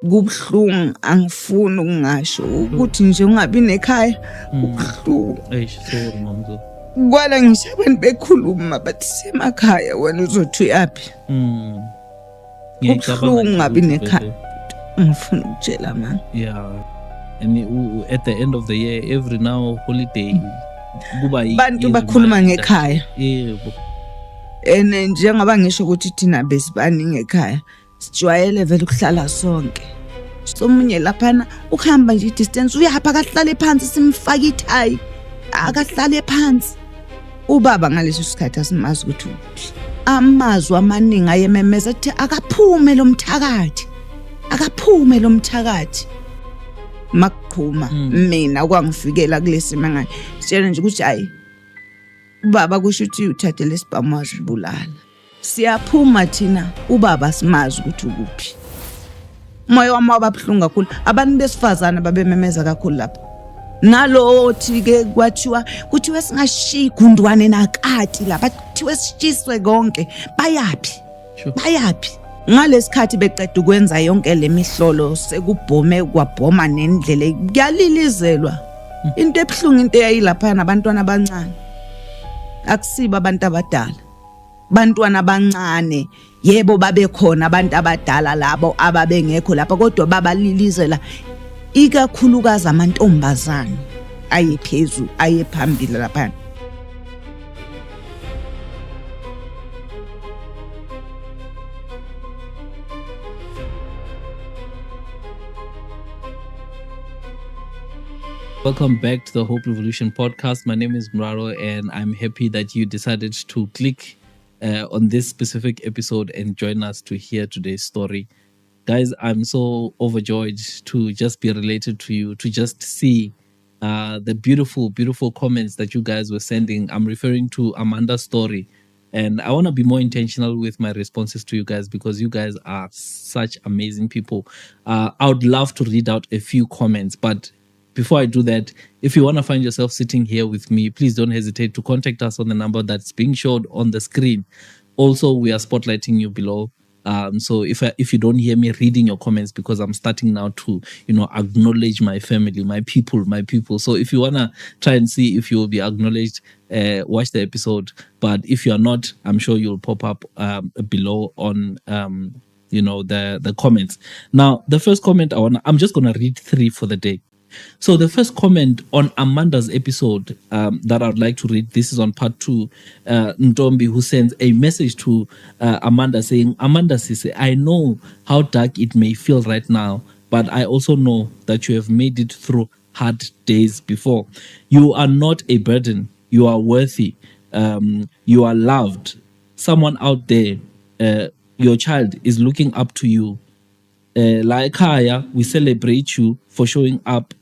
Kubuhlungu, angifuni ukungasho ukuthi nje ungabi nekhaya, kubuhlungu. Eish, sorry mamzo. Kwala ngisho abantu bekhuluma bathi semakhaya, wena uzothi uyaphi? Ngiyacabanga Kubuhlungu nje ungabi ukuthi nekhaya. vele. Ngifuna ukutshela mama. Yeah. And at the end of the year, every now holiday kuba Bantu bakhuluma i-reminder. ngekhaya. Yebo. And njengoba ngisho ukuthi thina besibaningi ekhaya, sijwayele vele ukuhlala sonke. Somunye laphana ukuhamba nje i-distance uyapha, akahlale phansi, simfake ithayi, akahlale phansi. Ubaba ngaleso sikhathi asimazi ukuthi uphi. Amazwi amaningi ayememeza athi akaphume lo mthakathi, akaphume lo mthakathi. Makuqhuma mina kwangifikela kulesi manga sitshela nje ukuthi hayi ubaba kusho ukuthi uthathe lesibhamu wazibulala. Siyaphuma thina, ubaba simazi ukuthi ukuphi. Umoya wami waba buhlungu kakhulu. Abantu besifazane babememeza kakhulu lapha. Nalowo thi-ke kwathiwa kuthiwe singashiyi gundwane nakati lapha, kuthiwe sishiswe konke. Bayaphi? Bayaphi? Ngalesikhathi beqeda ukwenza yonke le mihlolo, sekubhome kwabhoma nendlela, kuyalilizelwa. Into ebuhlungu, into eyayilapha nabantwana abancane, akusibo abantu abadala, bantwana abancane. Yebo, babekhona abantu abadala labo ababengekho lapha, kodwa babalilizela ikakhulukazi amantombazane ayephezulu, ayephambili lapha. Welcome back to the Hope Revolution podcast. My name is Muraro, and I'm happy that you decided to click on this specific episode and join us to hear today's story. Guys, I'm so overjoyed to just be related to you, to just see the beautiful, beautiful comments that you guys were sending. I'm referring to Amanda's story. And I want to be more intentional with my responses to you guys, because you guys are such amazing people. I would love to read out a few comments, but before I do that, if you want to find yourself sitting here with me, please don't hesitate to contact us on the number that's being showed on the screen. Also, we are spotlighting you below. So if you don't hear me reading your comments, because I'm starting now to acknowledge my family, my people, my people. So if you want to try and see if you will be acknowledged, watch the episode. But if you are not, I'm sure you'll pop up below on the comments. Now, the first comment I want to, I'm just going to read three for the day. So the first comment on Amanda's episode that I'd like to read, this is on part 2, Ntombi, who sends a message to Amanda saying, Amanda Sisi, I know how dark it may feel right now, but I also know that you have made it through hard days before. You are not a burden. You are worthy. You are loved. Someone out there, your child is looking up to you. Like Kaya, we celebrate you for showing up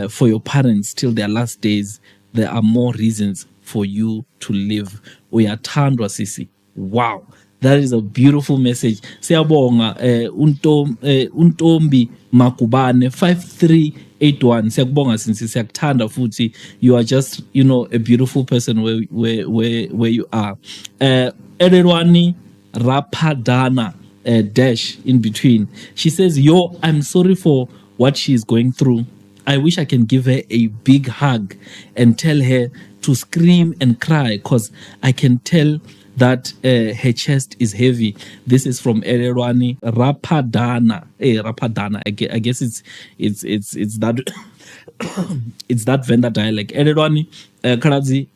for your parents till their last days. There are more reasons for you to live. Uyathandwa sisi. Wow, that is a beautiful message. Siyabonga, Untombi Makubane 5381. Siyakubonga sisi, siyakuthanda futhi. You are just a beautiful person where you are. Elelwani Rapadana. Dash in between. She says, yo, I'm sorry for what she's going through. I wish I can give her a big hug and tell her to scream and cry, because I can tell that her chest is heavy. This is from Elelwani Rapadana. Hey, Rapadana. I guess it's that Venda dialect. Elelwani, Khaladzi,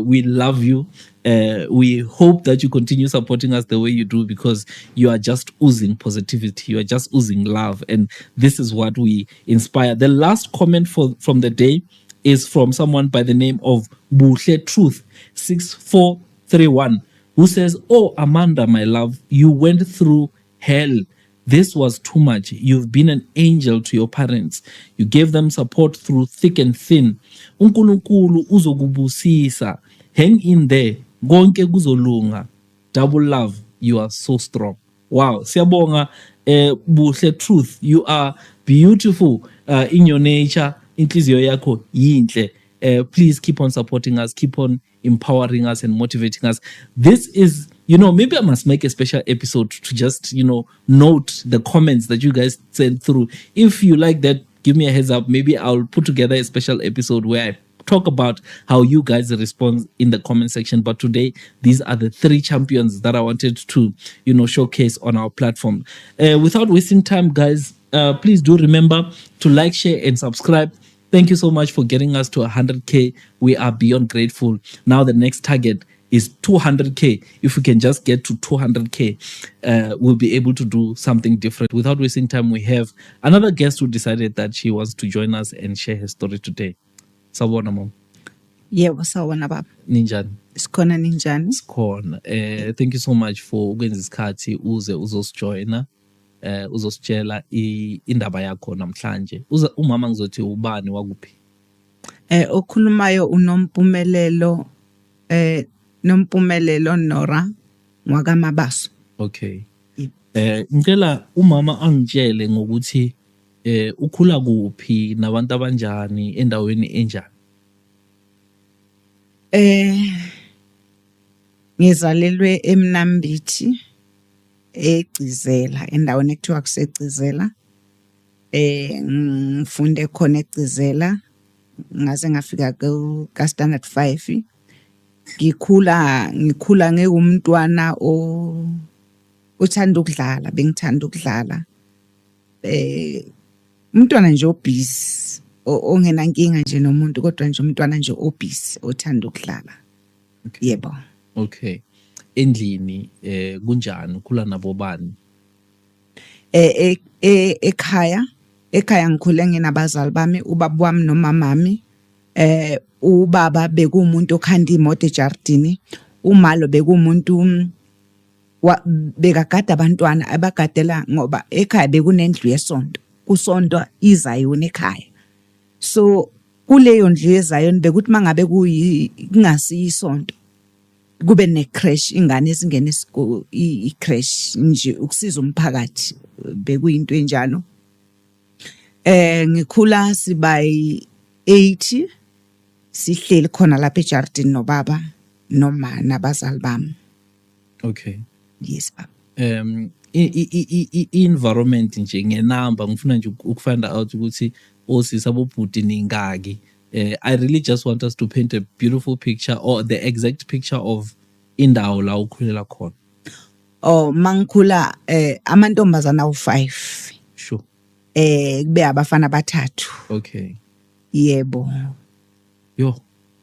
we love you. We hope that you continue supporting us the way you do, because you are just oozing positivity. You are just oozing love. And this is what we inspire. The last comment from the day is from someone by the name of Buhle Truth 6431, who says, oh, Amanda, my love, you went through hell. This was too much. You've been an angel to your parents. You gave them support through thick and thin. UNkulunkulu uzokubusisa. Hang in there. Konke kuzolunga. Double love. You are so strong. Wow. Siyabonga, Buhle Truth. You are beautiful in your nature. Inhliziyo yakho yinhle. Please keep on supporting us. Keep on empowering us and motivating us. This is Maybe I must make a special episode to just, note the comments that you guys send through. If you like that, give me a heads up. Maybe I'll put together a special episode where I talk about how you guys respond in the comment section. But today, these are the three champions that I wanted to, showcase on our platform. Without wasting time, guys, please do remember to like, share, and subscribe. Thank you so much for getting us to 100K. We are beyond grateful. Now the next target is 200K. If we can just get to 200K, we'll be able to do something different. Without wasting time, we have another guest who decided that she wants to join us and share her story today. Sawubona, mom. Yebo, sawubona baba. Ninjani? Sikhona, ninjani? Sikhona. Thank you so much for ukwenza isikhathi uze uzosijoyina. Uzositshela indaba yakho namhlanje. Uza umama, ngizothi ubani, wakuphi? Okhulumayo uNompumelelo, Nompumelelo Nora ngwakaMabaso. Okay. Ngicela umama angitshele ngokuthi ukhula kuphi nabantu abanjani, endaweni enjani. Ngizalelwe eMnambithi, eGcizela, endaweni ekuthiwa kuseGcizela. Ngifunde khona eGcizela ngaze ngafika ku ka standard 5. Ngikhula ngiwumntwana o uthanda ukudlala, bengithanda ukudlala. Umntwana nje obusy, ongenankinga nje nomuntu, kodwa nje umntwana nje obusy othanda ukudlala. Yebo. Okay. Endlini kunjani, ukhula nabo bani? Ekhaya ngikhule nginabazali bami, ubaba wami nomama wami. Ubaba bekuwumuntu okhanda imoto ejardini, umalo bekuwumuntu bekagada abantwana, abagadela ngoba ekhaya bekunendlu yesonto, kusontwa iZayoni ekhaya. So kuleyo ndlu yeZayoni bekuthi mangabe kungasiyo isonto kube ne-creche, ingane ezingena i-creche nje ukusiza umphakathi, bekuyinto enjalo. Ngikhula siba 80, sihleli khona lapha ejardini nobaba noma nabazali bami. Yes, baba. I-environment nje ngenamba, ngifuna nje ukufind out ukuthi osisi, abobhuti ningaki. I really just want us to paint a beautiful picture or the exact picture of indawo la ukhulela khona. Oh, mangikhula amantombazana awu5. Kube abafana abathathu. Yebo. Yo,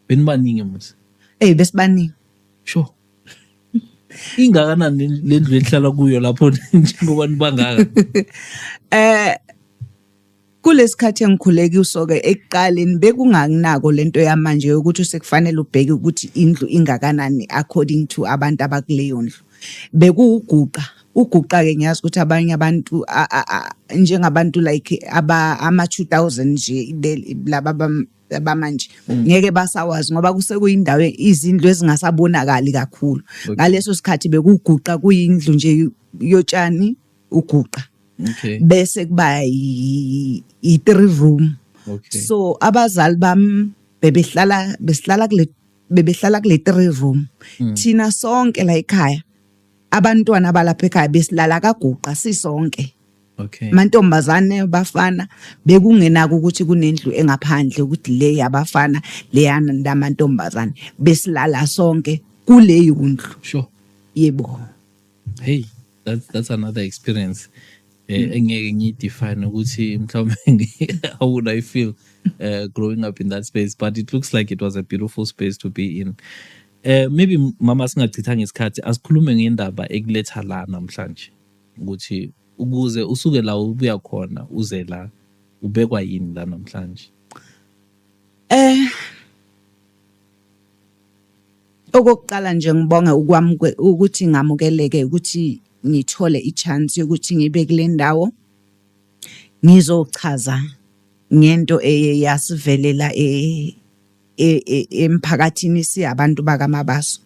benibaningi mos. Eh, besibaningi. Sure. Ingakanani le ndlu enihlala kuyo lapho njengoba nibangaka? Kulesikhathi engikhule kuso ke, ekuqaleni bekunganako lento yamanje yokuthi sekufanele ubheke ukuthi indlu ingakanani according to abantu abakuleyo ndlu. Bekuwuguqa, uguqa ke ngiyazi ukuthi abanye abantu njengabantu like aba ama 2000 nje laba abamanje ngeke basawazi ngoba kusekuyindawo izindlu ezingasabonakali kakhulu. Ngaleso sikhathi bekuguqa, kuyindlu nje yotshani, uguqa. Bese kuba i three room. So abazali bami bebehlala besihlala kule bebehlala kule three room. Thina sonke la ekhaya, abantwana balapha ekhaya, besilala kaguqa sisonke. Amantombazane, bafana, bekungenako ukuthi kunendlu engaphandle ukuthi le yabafana, leyana lamantombazane, besilala sonke kuleyo ndlu. Yebo. Hey, that's another experience. Engeke ngiyidefine ukuthi mhlawumbe how would I feel growing up in that space, but it looks like it was a beautiful space to be in. Maybe mama, singachithanga isikhathi, asikhulume ngendaba ekuletha la namhlanje, ukuthi ukuze usuke la ubuya khona uze la, ubekwa yini la namhlanje? Okokuqala nje ngibonge ukuthi ngamukeleke, ukuthi ngithole i-chance yokuthi ngibe kule ndawo ngizochaza ngento eye yasivelela emphakathini siyabantu bakaMabaso.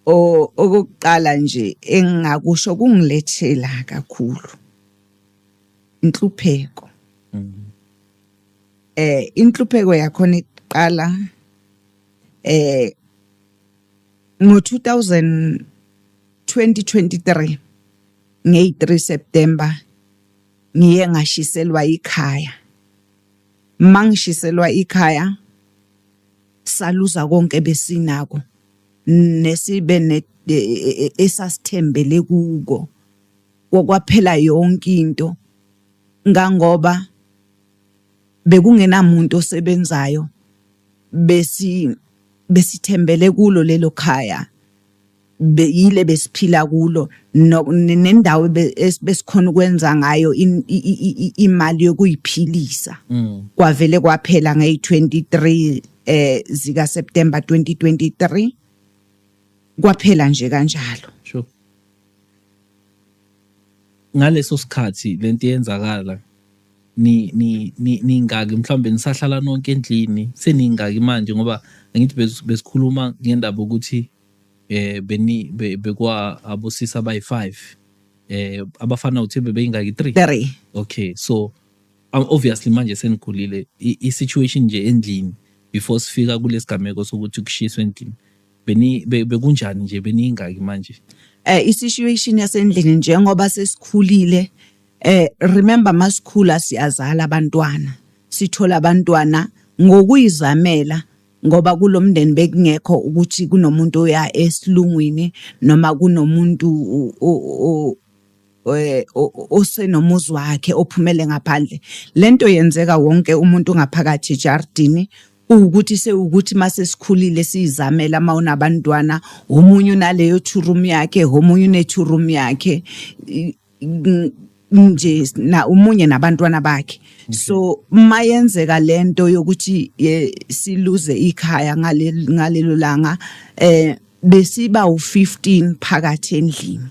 Okokuqala nje engingakusho, kungilethela kakhulu inhlupheko. Inhlupheko yakhona iqala ngo 2000. 2023 ngeyi-3 September ngiye ngashiselwa ikhaya. Mangishiselwa ikhaya saluza konke besinako nesibe ne esasithembele kuko, kwaphela yonke into ngangoba bekungenamuntu osebenzayo, besi besithembele kulo lelo khaya, yile besiphila kulo nendawo besikhona ukwenza ngayo imali yokuyiphilisa. Kwavele kwaphela ngeyi-23 zika September 2023, kwaphela nje kanjalo. Sure. Ngaleso sikhathi lento yenzakala, ni ni ningaki mhlawumbe nisahlala nonke endlini? Seningaki manje? Ngoba angithi besikhuluma ngendaba ukuthi beni bekwa abosisi abayi-5, abafana uthe bebeyingaki? 3? 3. Okay, so obviously manje senikhulile. I-situation nje endlini before sifika kulesigameko sokuthi kushiswe endlini, beni bekunjani nje? Beniyingaki manje? I-situation yasendlini njengoba sesikhulile, remember masikhula siyazala abantwana, sithola abantwana ngokuyizamela, ngoba kulomndeni bekungekho ukuthi kunomuntu oya esilungwini noma kunomuntu osenomuzi wakhe ophumele ngaphandle. Lento yenzeka wonke umuntu ngaphakathi ejardini, ukuthi sewukuthi mase sikhulile siyizamela, uma unabantwana, omunye unaleyo two room yakhe, omunye une two room yakhe nje, na umunye nabantwana bakhe. So mayenzeka lento yokuthi siluze ikhaya ngalelo langa, besiba u15 phakathi endlini.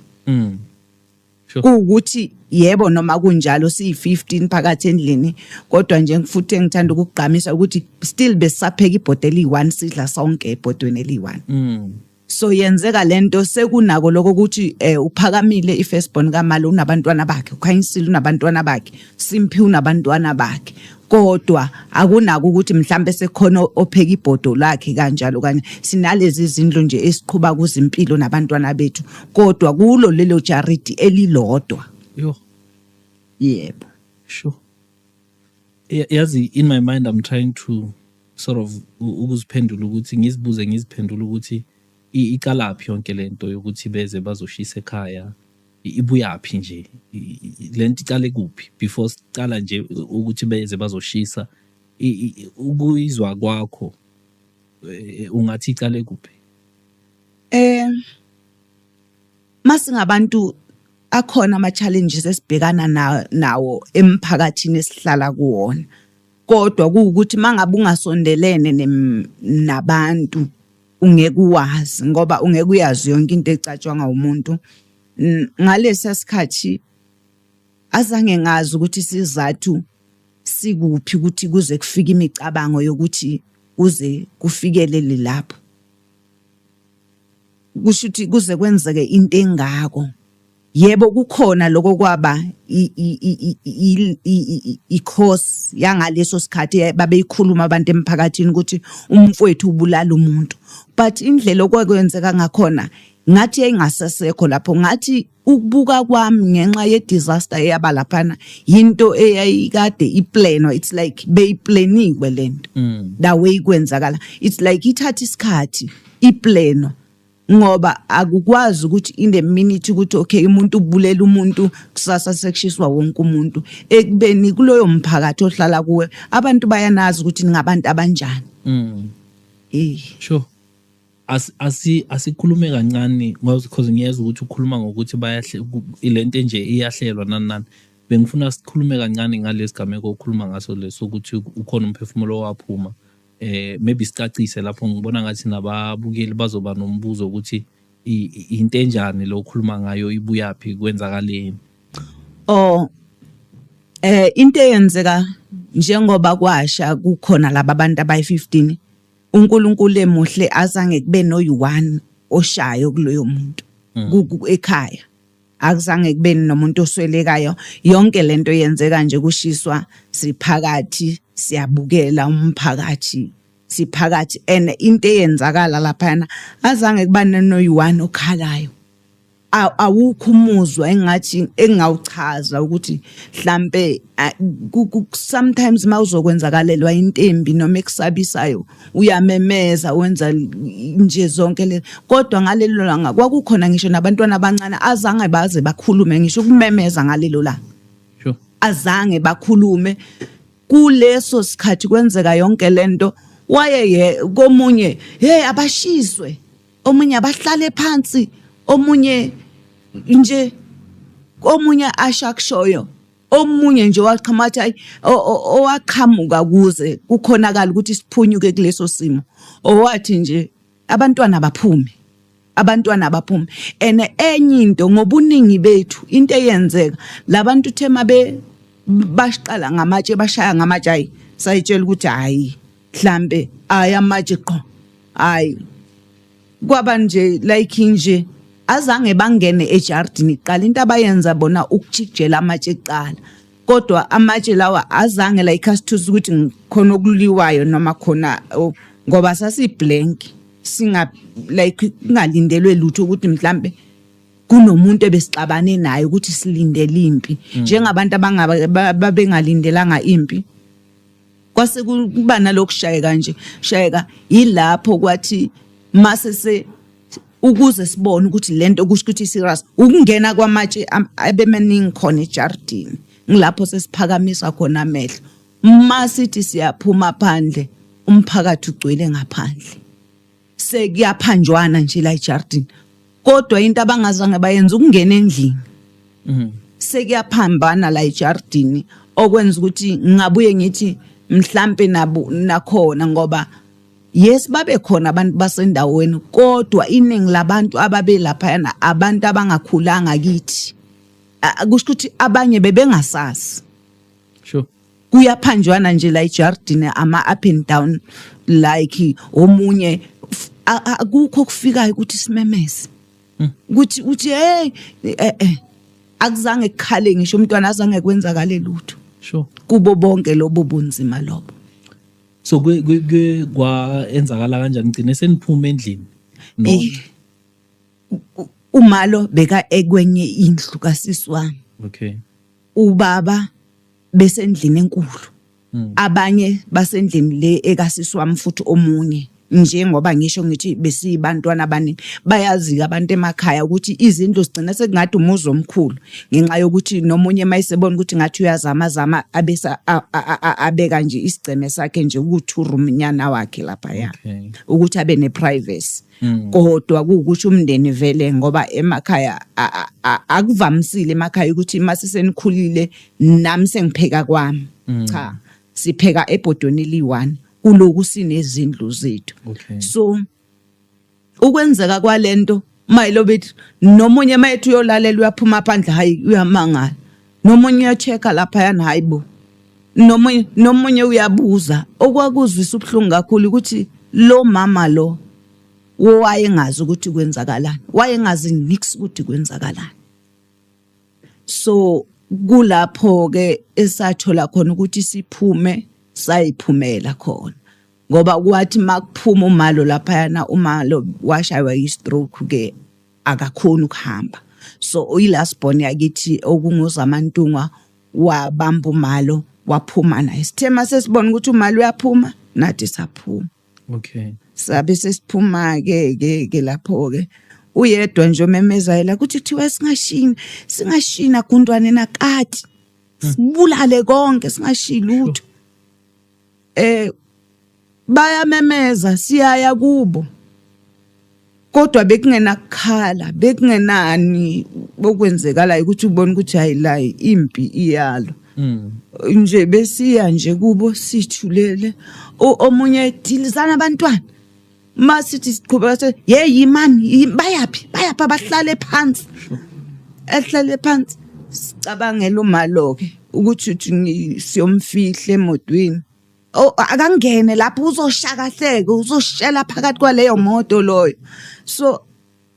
Kuwukuthi yebo, noma kunjalo siyi-15 phakathi endlini, kodwa nje futhi engithanda ukugqamisa ukuthi still besisapheka ibhodo eliyi-1, sidla sonke ebhodweni eliyi-1. So yenzeka lento, sekunako lokho ukuthi uphakamile i-firstborn kaMalo unabantwana bakhe, ukhanyisile unabantwana bakhe, Simphiwe unabantwana bakhe, kodwa akunako ukuthi mhlambe sekhona opheka ibhodo lakhe kanjalo kanye. Sinalezi zindlu nje esiqhuba kuzimpilo nabantwana bethu, kodwa kulo lelo jaridi elilodwa. Yo. Yebo. Sure. Yazi, in my mind I'm trying to sort of ukuziphendula ukuthi ngizibuze, ngiziphendula ukuthi iqalaphi yonke lento yokuthi beze bazoshisa ekhaya, ibuyaphi nje lento, icale kuphi before sicala nje ukuthi beze bazoshisa. Ukuyizwa kwakho, ungathi icale kuphi? Masingabantu akhona ama challenges esibhekana nawo emphakathini esihlala kuwona, kodwa kuwukuthi mangabe ungasondelene nabantu ungeke uwazi, ngoba ungeke uyazi yonke into ecatshwangwa umuntu. Ngalesa sikhathi azange ngazi ukuthi isizathu sikuphi ukuthi kuze kufike imicabango yokuthi kuze kufikelele lapho, kusho ukuthi kuze kwenzeke into engako. Yebo, kukhona lokho kwaba i-cause yangaleso sikhathi babeyikhuluma abantu emphakathini ukuthi umfowethu ubulala umuntu, but indlela okwakwenzeka ngakhona ngathi yayingasesekho lapho. Ngathi ukubuka kwami, ngenxa ye-disaster eyaba laphana, yinto eyayikade iplanwa. It's like beyiplaniwe lento, the way kwenzakala, it's like ithatha isikhathi iplanwa, ngoba akukwazi ukuthi in the minute ukuthi okay, umuntu ubulela umuntu, kusasa sekushiswa wonke umuntu, ekubeni kuloyo mphakathi ohlala kuwe abantu bayanazi ukuthi ningabantu abanjani. Sure. Asikhulume kancane ngoba because ngiyezwa ukuthi ukhuluma ngokuthi bayahle lento nje iyahlelwa nani nani. Bengifuna sikhulume kancane ngalesi gameko okhuluma ngaso leso ukuthi ukhona umphefumulo owaphuma. Maybe sicacise lapho, ngibona ngathi nababukeli bazoba nombuzo ukuthi into enjani lo okhuluma ngayo, ibuyaphi, kwenzakaleni. Oh, into eyenzeka njengoba kwasha kukhona laba bantu abayi-15, uNkulunkulu emuhle, azange kube noyi-1 oshayo kuloyo muntu ekhaya, akuzange kube nomuntu oswelekayo. Yonke lento yenzeka nje kushiswa siphakathi, siyabukela umphakathi siphakathi, and into eyenzakala laphana azange kuba noyi-1 okhalayo. Awukho umuzwa engathi engawuchaza ukuthi mhlambe sometimes mawuzokwenzakalelwa intembi noma ekusabisayo, uyamemeza, wenza nje zonke le, kodwa ngalelo langa kwakukhona ngisho nabantwana abancane azange baze bakhulume ngisho ukumemeza ngalelo langa. Azange bakhulume kuleso sikhathi kwenzeka yonke lento. Waye komunye, hey, abashiswe, omunye abahlale phansi, omunye nje, omunye ashakushoyo, omunye nje waqhamuka, hayi, owaqhamuka kuze kukhonakala ukuthi siphunyuke kuleso simo, owathi nje abantwana baphume, abantwana baphume. And enye into, ngobuningi bethu, into eyenzeka, labantu thema be basiqala ngamatshe, bashaya ngamatshe, hayi, sayitshela ukuthi hayi, mhlambe ayi amatshe qho, hayi, kwaba nje like nje azange bangene ejardini kuqala. Into abayenza bona ukujikijela amatshe kuqala, kodwa amatshe lawa azange like asithusa ukuthi khona okuliwayo noma khona ngoba sasi-blank, singa like kungalindelwe lutho ukuthi mhlambe kunomuntu ebesixabane naye ukuthi silindele impi, njengabantu abangaba babengalindelanga impi. Kwase kuba nalokushayeka nje, shayeka yilapho kwathi mase se ukuze sibone ukuthi lento kusho ukuthi serious, ukungena kwamatshe abemaningi khona ejardini, ngilapho sesiphakamisa khona amehlo. Masithi siyaphuma phandle, umphakathi ugcwele ngaphandle, sekuyaphanjwana nje la ejardini, kodwa into abangazange bayenza ukungena endlini. Sekuyaphambana la ejardini, okwenza ukuthi ngingabuye ngithi mhlambe nabo nakhona, ngoba yes, babe khona abantu basendaweni, kodwa iningi labantu ababe laphayana abantu abangakhulanga kithi. Kusho ukuthi abanye bebengasazi. Kuyaphanjwana nje la ejardini, ama up and down, like omunye akukho kufikayo ukuthi simemeze ukuthi uthi hey, akuzange kukhale ngisho umntwana, azange kwenzakale lutho kubo bonke lobo bunzima lobo. So kwaenzakala kanjani, gcine seniphuma endlini nonke? Umalo beka ekwenye indlu kasisi wami. Ubaba besendlini enkulu. Abanye basendlini le ekasisi wami futhi omunye, njengoba ngisho ngithi besiyibantwana abaningi, bayazi abantu emakhaya ukuthi izindlu zigcina sekungathi umuzi omkhulu, ngenxa yokuthi nomunye mayesebona ukuthi ngathi uyazama zama, abese abeka nje isigceme sakhe nje ku-two room nyana wakhe laphaya ukuthi abe ne-privacy. Kodwa kuwukuthi umndeni vele, ngoba emakhaya akuvamisile emakhaya ukuthi mase senikhulile nami sengipheka kwami. Cha, sipheka ebhodweni eliyi-one kuloku sinezindlu zethu. So ukwenzeka kwalento mayilo bethi nomunye mayethu uyolalela, uyaphuma phandle, hayi, uyamangala, nomunye uya-check-a laphayana, hayi bo, nomunye uyabuza. Okwakuzwisa ubuhlungu kakhulu ukuthi lo mama lo wayengazi ukuthi kwenzakalani, wayengazi nix ukuthi kwenzakalani. So kulapho ke esathola khona ukuthi siphume, sayiphumela khona, ngoba kwathi makuphuma umalo laphayana, umalo washaywa yi-stroke ke, akakhoni ukuhamba. So i-last born yakithi okunguZamantungwa wabamba umalo, waphuma naye. Sithe mase sibona ukuthi umalo uyaphuma, nathi saphuma. Sabe sesiphuma ke lapho ke uyedwa nje omemezayo la kuthi kuthiwa singashini, singashina gundwane nakati, sibulale konke, singashiyi lutho. Bayamemeza, siyaya kubo, kodwa bekungenakukhala, bekungenani okwenzekalayo ukuthi ubone ukuthi hayi, la impi iyalo. Nje besiya nje kubo sithulele. Omunye dilizana abantwana, masithi siqhubeka se, hey, yimani, bayaphi, bayaphi, abahlale phansi, ehlale phansi. Sicabangela umalo ke ukuthi uthi siyomfihla emotweni. Oh, akangene lapho, uzoshakahleka, uzoshela phakathi kwaleyo moto loyo. So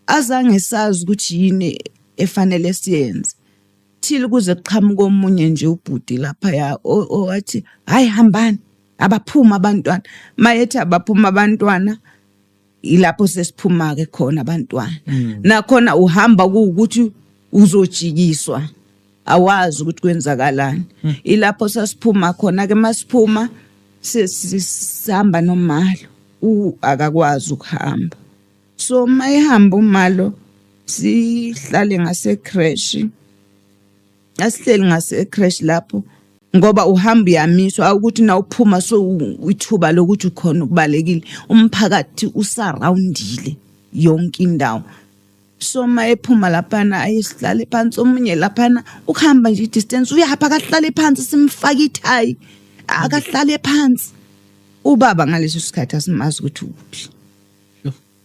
azange sazi ukuthi yini efanele siyenze till kuze kuqhamuka omunye nje ubhuti laphaya owathi hayi, hambani, abaphuma abantwana. Mayethi abaphuma abantwana. Ilapho sesiphuma ke khona abantwana. Nakhona uhamba kuwukuthi uzojikiswa, awazi ukuthi kwenzakalani. Ilapho sasiphuma khona ke. Masiphuma sihamba nomalo, akakwazi ukuhamba. So mayihamba umalo, sihlale ngase creche, asihleli ngase creche lapho, ngoba uhamba uyamiswa ukuthi nawuphuma, so ithuba lokuthi ukhona ukubalekile, umphakathi usurroundile yonke indawo. So mayephuma laphana, ayesihlale phansi omunye laphana, ukuhamba nje distance uyapha, akahlale phansi, simfaka ithayi, akahlale phansi. Ubaba ngaleso sikhathi asimazi ukuthi ukuphi.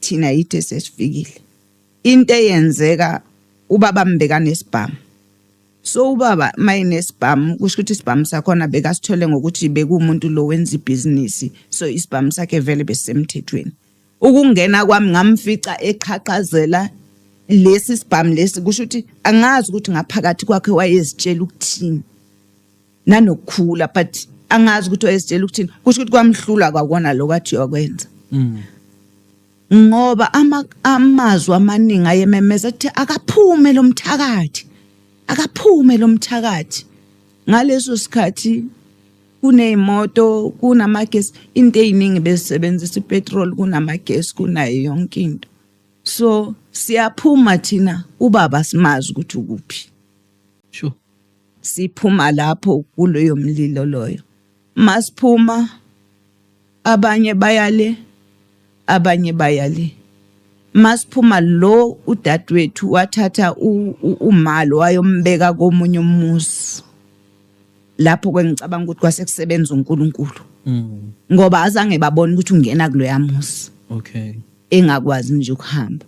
Thina yithe sesifikile, into eyenzeka, ubaba mbeka nesibhamu. So ubaba mayenesibhamu, kusho ukuthi isibhamu sakhona bekasithole ngokuthi bekuwumuntu lo wenza ibhizinisi, so isibhamu sakhe vele besisemthethweni. Ukungena kwami ngamfica eqhaqhazela lesi sibhamu lesi. Kusho ukuthi angazi ukuthi ngaphakathi kwakhe wayezitshela ukuthini nanokukhula, but angazi ukuthi wayezitshela ukuthini. Kusho ukuthi kwamhlula kwakona lokho athi uyakwenza, ngoba amazwi amaningi ayememeza athi, "Akaphume lo mthakathi, akaphume lo mthakathi." Ngaleso sikhathi kuney'moto, kunamagesi, into ey'ningi bezisebenzisa ipetrol, kunamagesi, kunayo yonke into. So siyaphuma thina, ubaba simazi ukuthi ukuphi. Siphuma lapho kuloyo mlilo loyo. Masiphuma, abanye bayale, abanye bayale. Masiphuma, lo udadewethu wathatha umalo wayombeka komunye umuzi lapho kwengicabanga ukuthi kwase kusebenza uNkulunkulu, ngoba azange babone ukuthi ungena kuloya muzi. Engakwazi nje ukuhamba.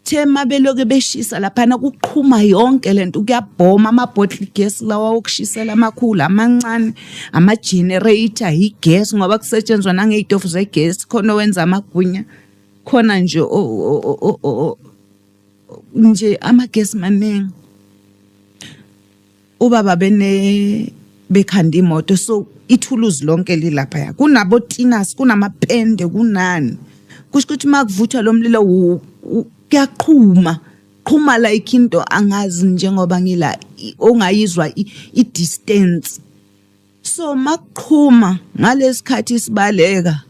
The mabeloke beshisa laphana, kuqhuma yonke lento, kuyabhoma ama-bottle gas lawa okushisela, amakhulu, amancane, ama-generator, igesi, ngoba kusetshenzwa nangey'tofu zegesi. Khona owenza amagwinya khona nje, nje amagesi maningi. Ubaba bene bekhanda imoto, so ithuluzi lonke lilaphaya, kunabo tinas, kunamapende, kunani. Kusho ukuthi makuvuthwa lo mlilo kuyaqhuma qhuma like into angazi njengoba ngila ongayizwa i-distance. So makuqhuma ngalesikhathi sibaleka,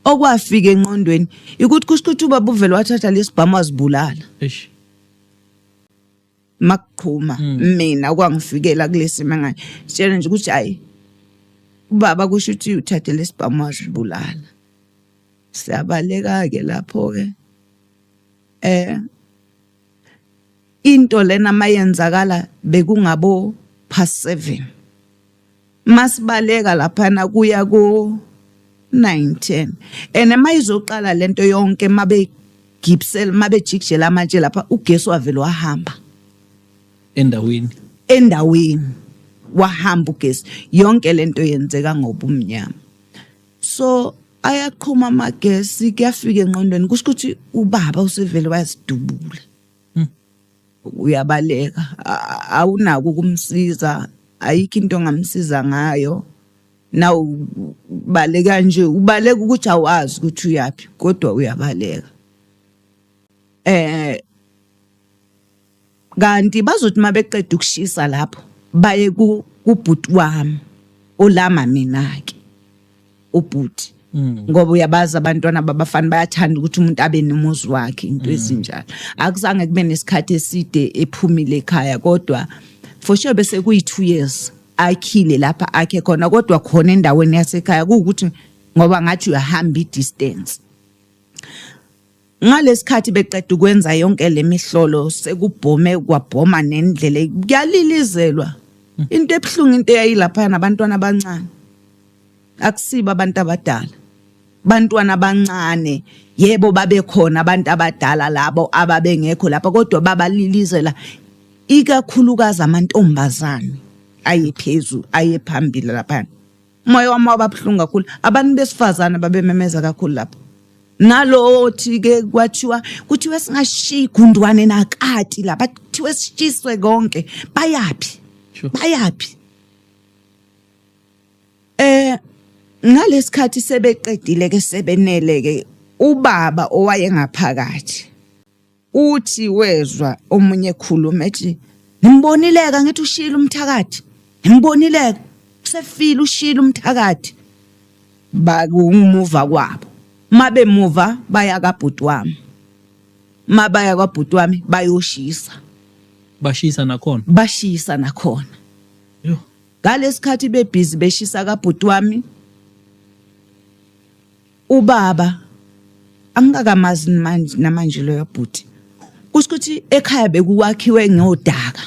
okwafika enqondweni ukuthi kusho ukuthi ubaba uvele wathatha lesibhamu wazibulala. Eish. Makuqhuma, mina kwangifikela kulesimo engayitshela nje ukuthi hayi, ubaba kusho ukuthi uthathe lesibhamu wazibulala. Siyabaleka ke lapho ke. Into lena mayenzakala bekungabo past 7. Masibaleka laphana kuya ku 9 10, and mayizoqala lento yonke, mabe gibsel, mabejikijela amatshe lapha, ugesi wavele wahamba. Endaweni. Endaweni wahamba ugesi. Yonke lento yenzeka ngobumnyama. So ayaqhuma amagesi, kuyafika engqondweni, kusho ukuthi ubaba usevele wazidubula. Uyabaleka, awunako ukumsiza, ayikho into ongamsiza ngayo. Na ubaleka nje, ubaleka ukuthi awazi ukuthi uyaphi, kodwa uyabaleka. Kanti bazothi mabeqeda ukushisa lapho, baye ku kubhuti wami olama mina ke ubhuti, ngoba uyabazi abantwana babafana bayathanda ukuthi umuntu abe nomuzi wakhe, into ezinjalo. Akuzange kube nesikhathi eside ephumile ekhaya, kodwa for sure bese kuyi 2 years akhile lapha akhe khona, kodwa khona endaweni yasekhaya kuwukuthi ngoba ngathi uyahamba i-distance. Ngalesikhathi beqeda ukwenza yonke lemihlolo, sekubhome, kwabhoma nendlela, kuyalilizelwa. Into ebuhlungu, into eyayilapha, nabantwana abancane, akusibo abantu abadala, bantwana abancane. Yebo, babekhona abantu abadala labo ababengekho lapha, kodwa babalilizela, ikakhulukazi amantombazane ayephezulu, ayephambili lapha. Umoya wami waba buhlungu kakhulu. Abantu besifazane babememeza kakhulu lapho. Nalothi ke kwathiwa, kuthiwe singashiyi gundwane nakati lapha, kuthiwe sishiswe konke. Bayaphi? Bayaphi? Ngalesikhathi sebeqedile ke, sebenele ke. Ubaba owayengaphakathi uthi wezwa omunye ekhuluma ethi, nimbonileka ngithi ushilo umthakathi, nimbonileka usefile ushilo umthakathi. Bakumuva kwabo, mabemuva baya kabhuti wami, mabaya kwabhuti wami bayoshisa. Bashisa nakhona? Bashisa nakhona. Yo. Ngalesikhathi bebhizi beshisa kabhuti wami, ubaba angikakamazi manje namanje loyo bhuti. Kusho ukuthi ekhaya bekuwakhiwe ngodaka,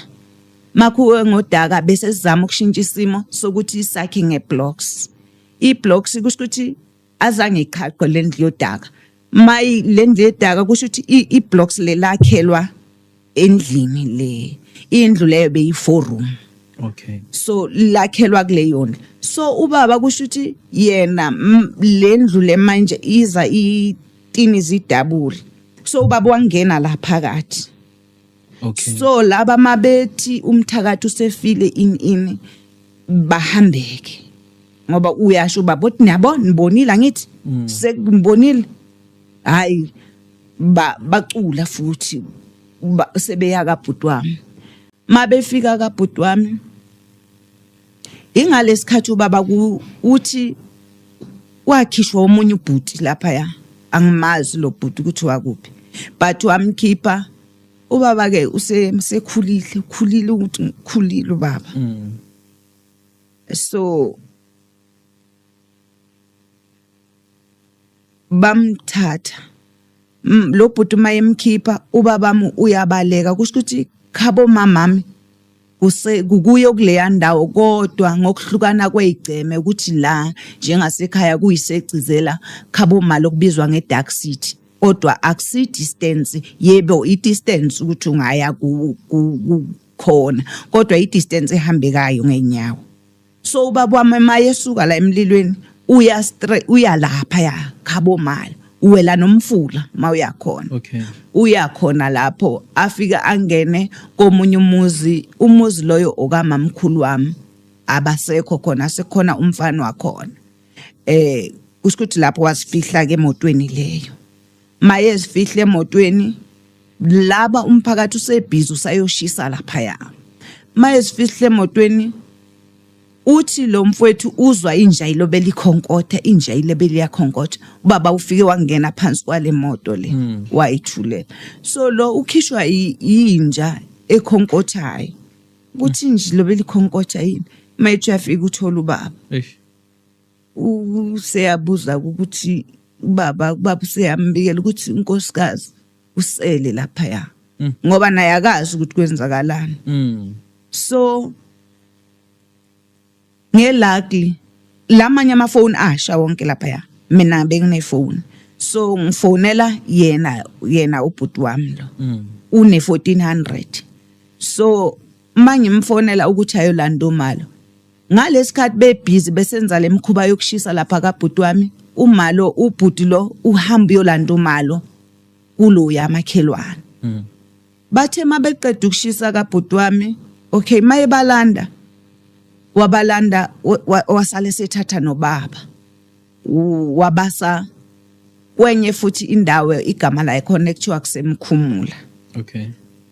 makhiwe ngodaka bese sizama ukushintsha isimo sokuthi sakhe ngeblocks. Iblocks kusho ukuthi azange iqhaqwe lendlu yodaka, mayi lendlu yodaka kusho ukuthi iblocks lelakhelwa endlini le, indlu leyo beyi 4 room. So lakhelwa kuleyo ndlu. So ubaba kusho ukuthi yena le ndlu le manje iza itini zidabule, so ubaba wangena la phakathi. So laba mabethi umthakathi usefile ini bahambeke, ngoba uyasho ubaba uthi niyabo nibonile angithi sekumbonile, hayi bacula futhi sebeya kabhuti wami. Mabefika kabhuti wami ingalesikhathi ubaba uthi wakhishwa omunye ubhuti lapha, ya angimazi lo bhuti ukuthi wakuphi, but wamkhipha ubaba ke usekhulile, ukhulile ukuthi ngikhulile ubaba. So bamthatha lo bhuti mayemkhipha ubabami uyabaleka, kusho ukuthi khabo mamami kuse kukuyo kuleya ndawo, kodwa ngokuhlukana kwezigceme ukuthi la njengasekhaya kuyisegcizela khabo malo kubizwa ngeDark City, kodwa akusi distance, yebo i distance ukuthi ungaya khona, kodwa i distance ehambekayo ngenyawo. So ubaba wami mayesuka la emlilweni uya straight uya lapha ya khabo mali, uwela nomfula mawuya khona. Uya khona lapho afika angene komunye umuzi, umuzi loyo okamamkhulu wami abasekho khona, sekhona umfana wakhona. Kusho ukuthi lapho wasifihla ke emotweni leyo, mayezifihle emotweni laba umphakathi usebhizi usayoshisa lapha ya, mayezifihle emotweni uthi lo mfowethu uzwa inja ilobela ikhonkotha, inja ilobela iyakhonkotha, ubaba ufike wangena phansi kwale moto le, wayithulela. So lo ukhishwa inja ekhonkothayo, kuthi inja ilobela ikhonkotha yini, mayethi uyafika uthola ubaba. Useyabuza ukuthi ubaba useyambikela ukuthi unkosikazi usele lapha ya, ngoba naye akazi ukuthi kwenzakalani. So ngelucky lamanye amafoni asha wonke lapha ya, mina benginefoni, so ngifonela yena ubhuti wami lo, une 1400. So mangimfonela ukuthi ayolanda umalo, ngalesikhathi bebhizi besenza lemkhuba yokushisa lapha kabhuti wami, umalo ubhuti lo uhamba uyolanda umalo kulo yamakhelwane. Bathe mabeqeda ukushisa kabhuti wami, okay, mayebalanda wabalanda wasale sethatha nobaba wabasa kwenye futhi indawo igama layo khona ekuthiwa kusemkhumula.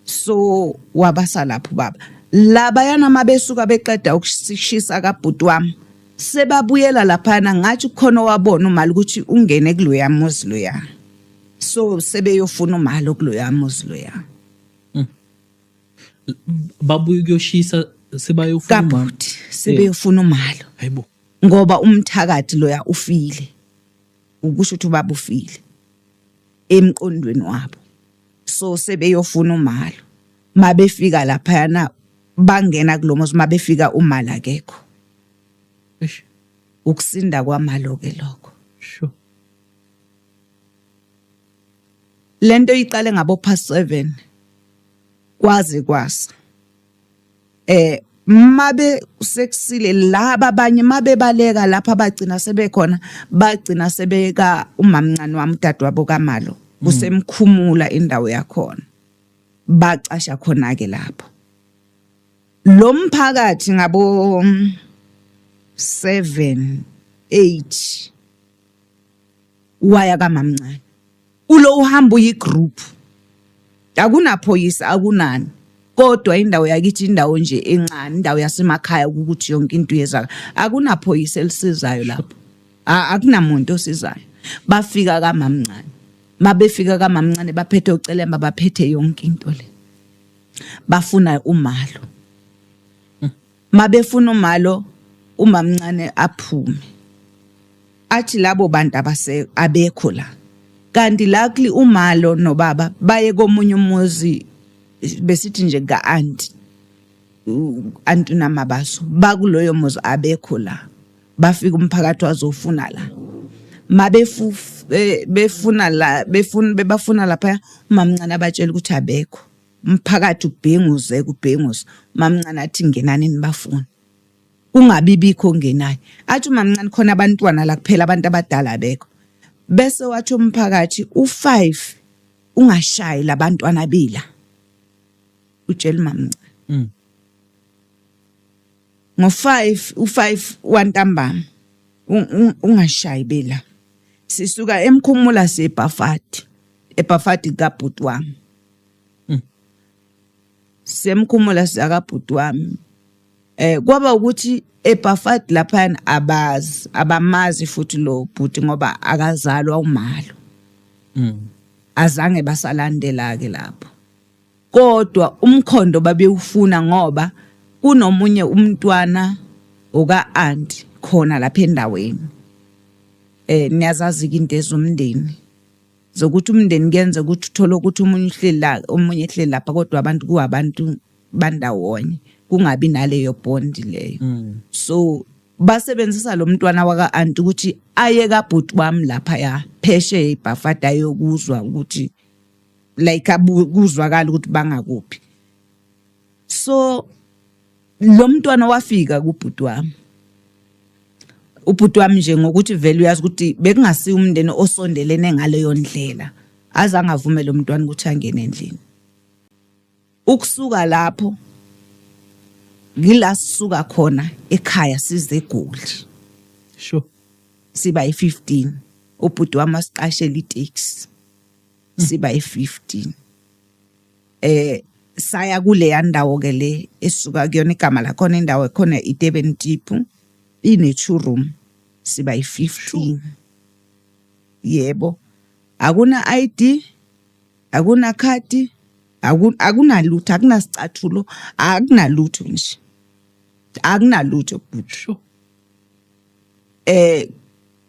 So wabasa lapho baba, labayana mabesuka beqeda ukushisa kabhuti wami sebabuyela laphana, ngathi kukhona owabona umali ukuthi ungene kuloya muzi loya, so sebeyofuna umali kuloya muzi loya. Babuye kuyoshisa sebayofuna umama. Kabhuti sebeyofuna umalo. Hayibo. Ngoba umthakathi loya ufile, ukusho ukuthi ubaba ufile emqondweni wabo, so sebeyofuna umalo. Mabefika laphayana bangena kulomuzi, mabefika umalo akekho. Eish. Ukusinda kwamalo ke lokho. Sure. Lento iqale ngabo past 7 kwaze kwasa. Mabe sekusile laba abanye mabebaleka lapha bagcina sebekhona, bagcina sebeka umamncane wami udadewabo kaMalo kusemkhumula indawo yakhona, bacasha khona ke lapho. Lo mphakathi ngabo 7 8 waya kamamncane. Ulo uhamba uyigroup, akunaphoyisa, akunani, kodwa indawo yakithi indawo nje encane, indawo yasemakhaya, ukuthi yonke into yezaka, akunaphoyisa elisizayo lapho, akunamuntu osizayo. Bafika kamamncane, mabefika kamamncane baphethe ucelemba, baphethe yonke into le, bafuna umalo. Mabefuna umalo, umamncane aphume athi labo bantu abase abekho la, kanti luckily umalo nobaba baye komunye umuzi, besithi nje ka-anti, anti namabaso, bakuloyo muzi, abekho la. Bafika umphakathi wazofuna la, mabefu befuna la, befuna, bebafuna lapha, umamncane abatshela ukuthi abekho. Umphakathi ubhenguze, kubhenguze, umamncane athi ngenani nibafuna, kungabi bikho ongenayo. Athi umamncane khona abantwana la kuphela, abantu abadala abekho. Bese wathi umphakathi u5 ungashayi labantwana bila, utshela umamncane. Ngo5, u5 wantambama, ungashayi bela. Sisuka emkhumula siyebhafati, ebhafati kabhuti wami. Semkhumula sakabhuti wami, kwaba ukuthi eBhafati laphana abazi, abamazi futhi lo bhuti ngoba akazalwa umalo. Azange basalandela ke lapho, kodwa umkhondo babewufuna ngoba kunomunye umntwana oka auntie khona lapha endaweni. Niyazazi into ezomndeni, zokuthi umndeni kuyenza ukuthi uthole ukuthi omunye uhleli la, omunye ehleli lapha, kodwa abantu kuwabantu bandawonye, kungabi naleyo bond leyo. So basebenzisa lo mntwana waka auntie ukuthi aye kabhuti wami lapha ya phesheya ibhafada, ayokuzwa ukuthi like kuzwakala ukuthi bangakuphi. So lo mntwana wafika kubhuti wami, ubhuti wami nje ngokuthi vele uyazi ukuthi bekungasiyo umndeni osondelene ngaleyo ndlela, azange avumele umntwana ukuthi angene endlini. Ukusuka lapho ngila sisuka khona ekhaya size eGoli. Siba yi-15, ubhuti wami wasiqashela itaxi, siba yi-15, saya kuleya ndawo ke le esuka kuyona, igama lakhona indawo ekhona iDurban Deep, ine two room, siba yi-15. Yebo, akuna ID, akuna khadi, akunalutho, akunasicathulo, akunalutho nje, akunalutho bhuti.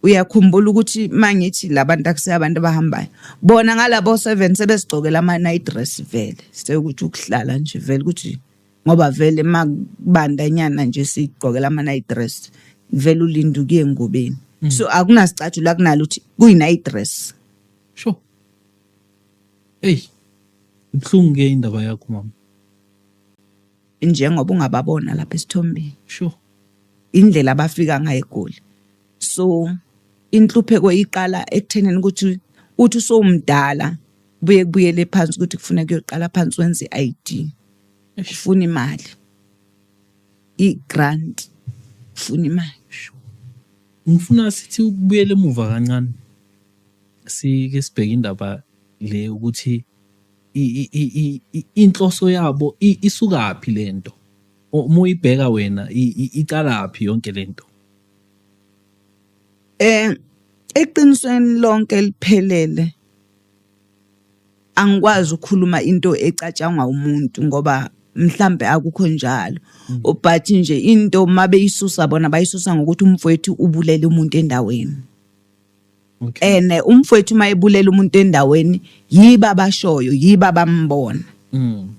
Uyakhumbula ukuthi mangithi labantu akuseyabantu abahambayo bona ngalabo 7 sebesigcokela ama night dress vele, sekuthi ukuhlala nje vele ukuthi ngoba vele makubandanyana nje sigqokela ama night dress vele, ulinda ukuye engubeni. So akunasicathulo, akunalutho, kuyi night dress. Sure. Hey, ibuhlungu ke indaba yakho, mama. Njengoba ungababona lapha esithombeni. Indlela abafika ngayo eGoli. So inhlupheko iqala ekuthenini ukuthi uthi usowumdala, buye kubuyele phansi ukuthi kufuneka uyoqala phansi wenze i-ID, ufuna imali, i-grant, ufuna imali. Ngifuna sithi ukubuyela emuva kancane, sike sibheke indaba le ukuthi inhloso yabo isukaphi lento. Uma uyibheka wena, icalaphi yonke lento? Eqinisweni lonke liphelele, angikwazi ukukhuluma into ecatshangwa umuntu ngoba mhlambe akukho njalo, but nje into mabeyisusa bona bayisusa ngokuthi umfowethu ubulele umuntu endaweni. Ene umfowethu mayebulela umuntu endaweni, yiba abashoyo, yiba bambona.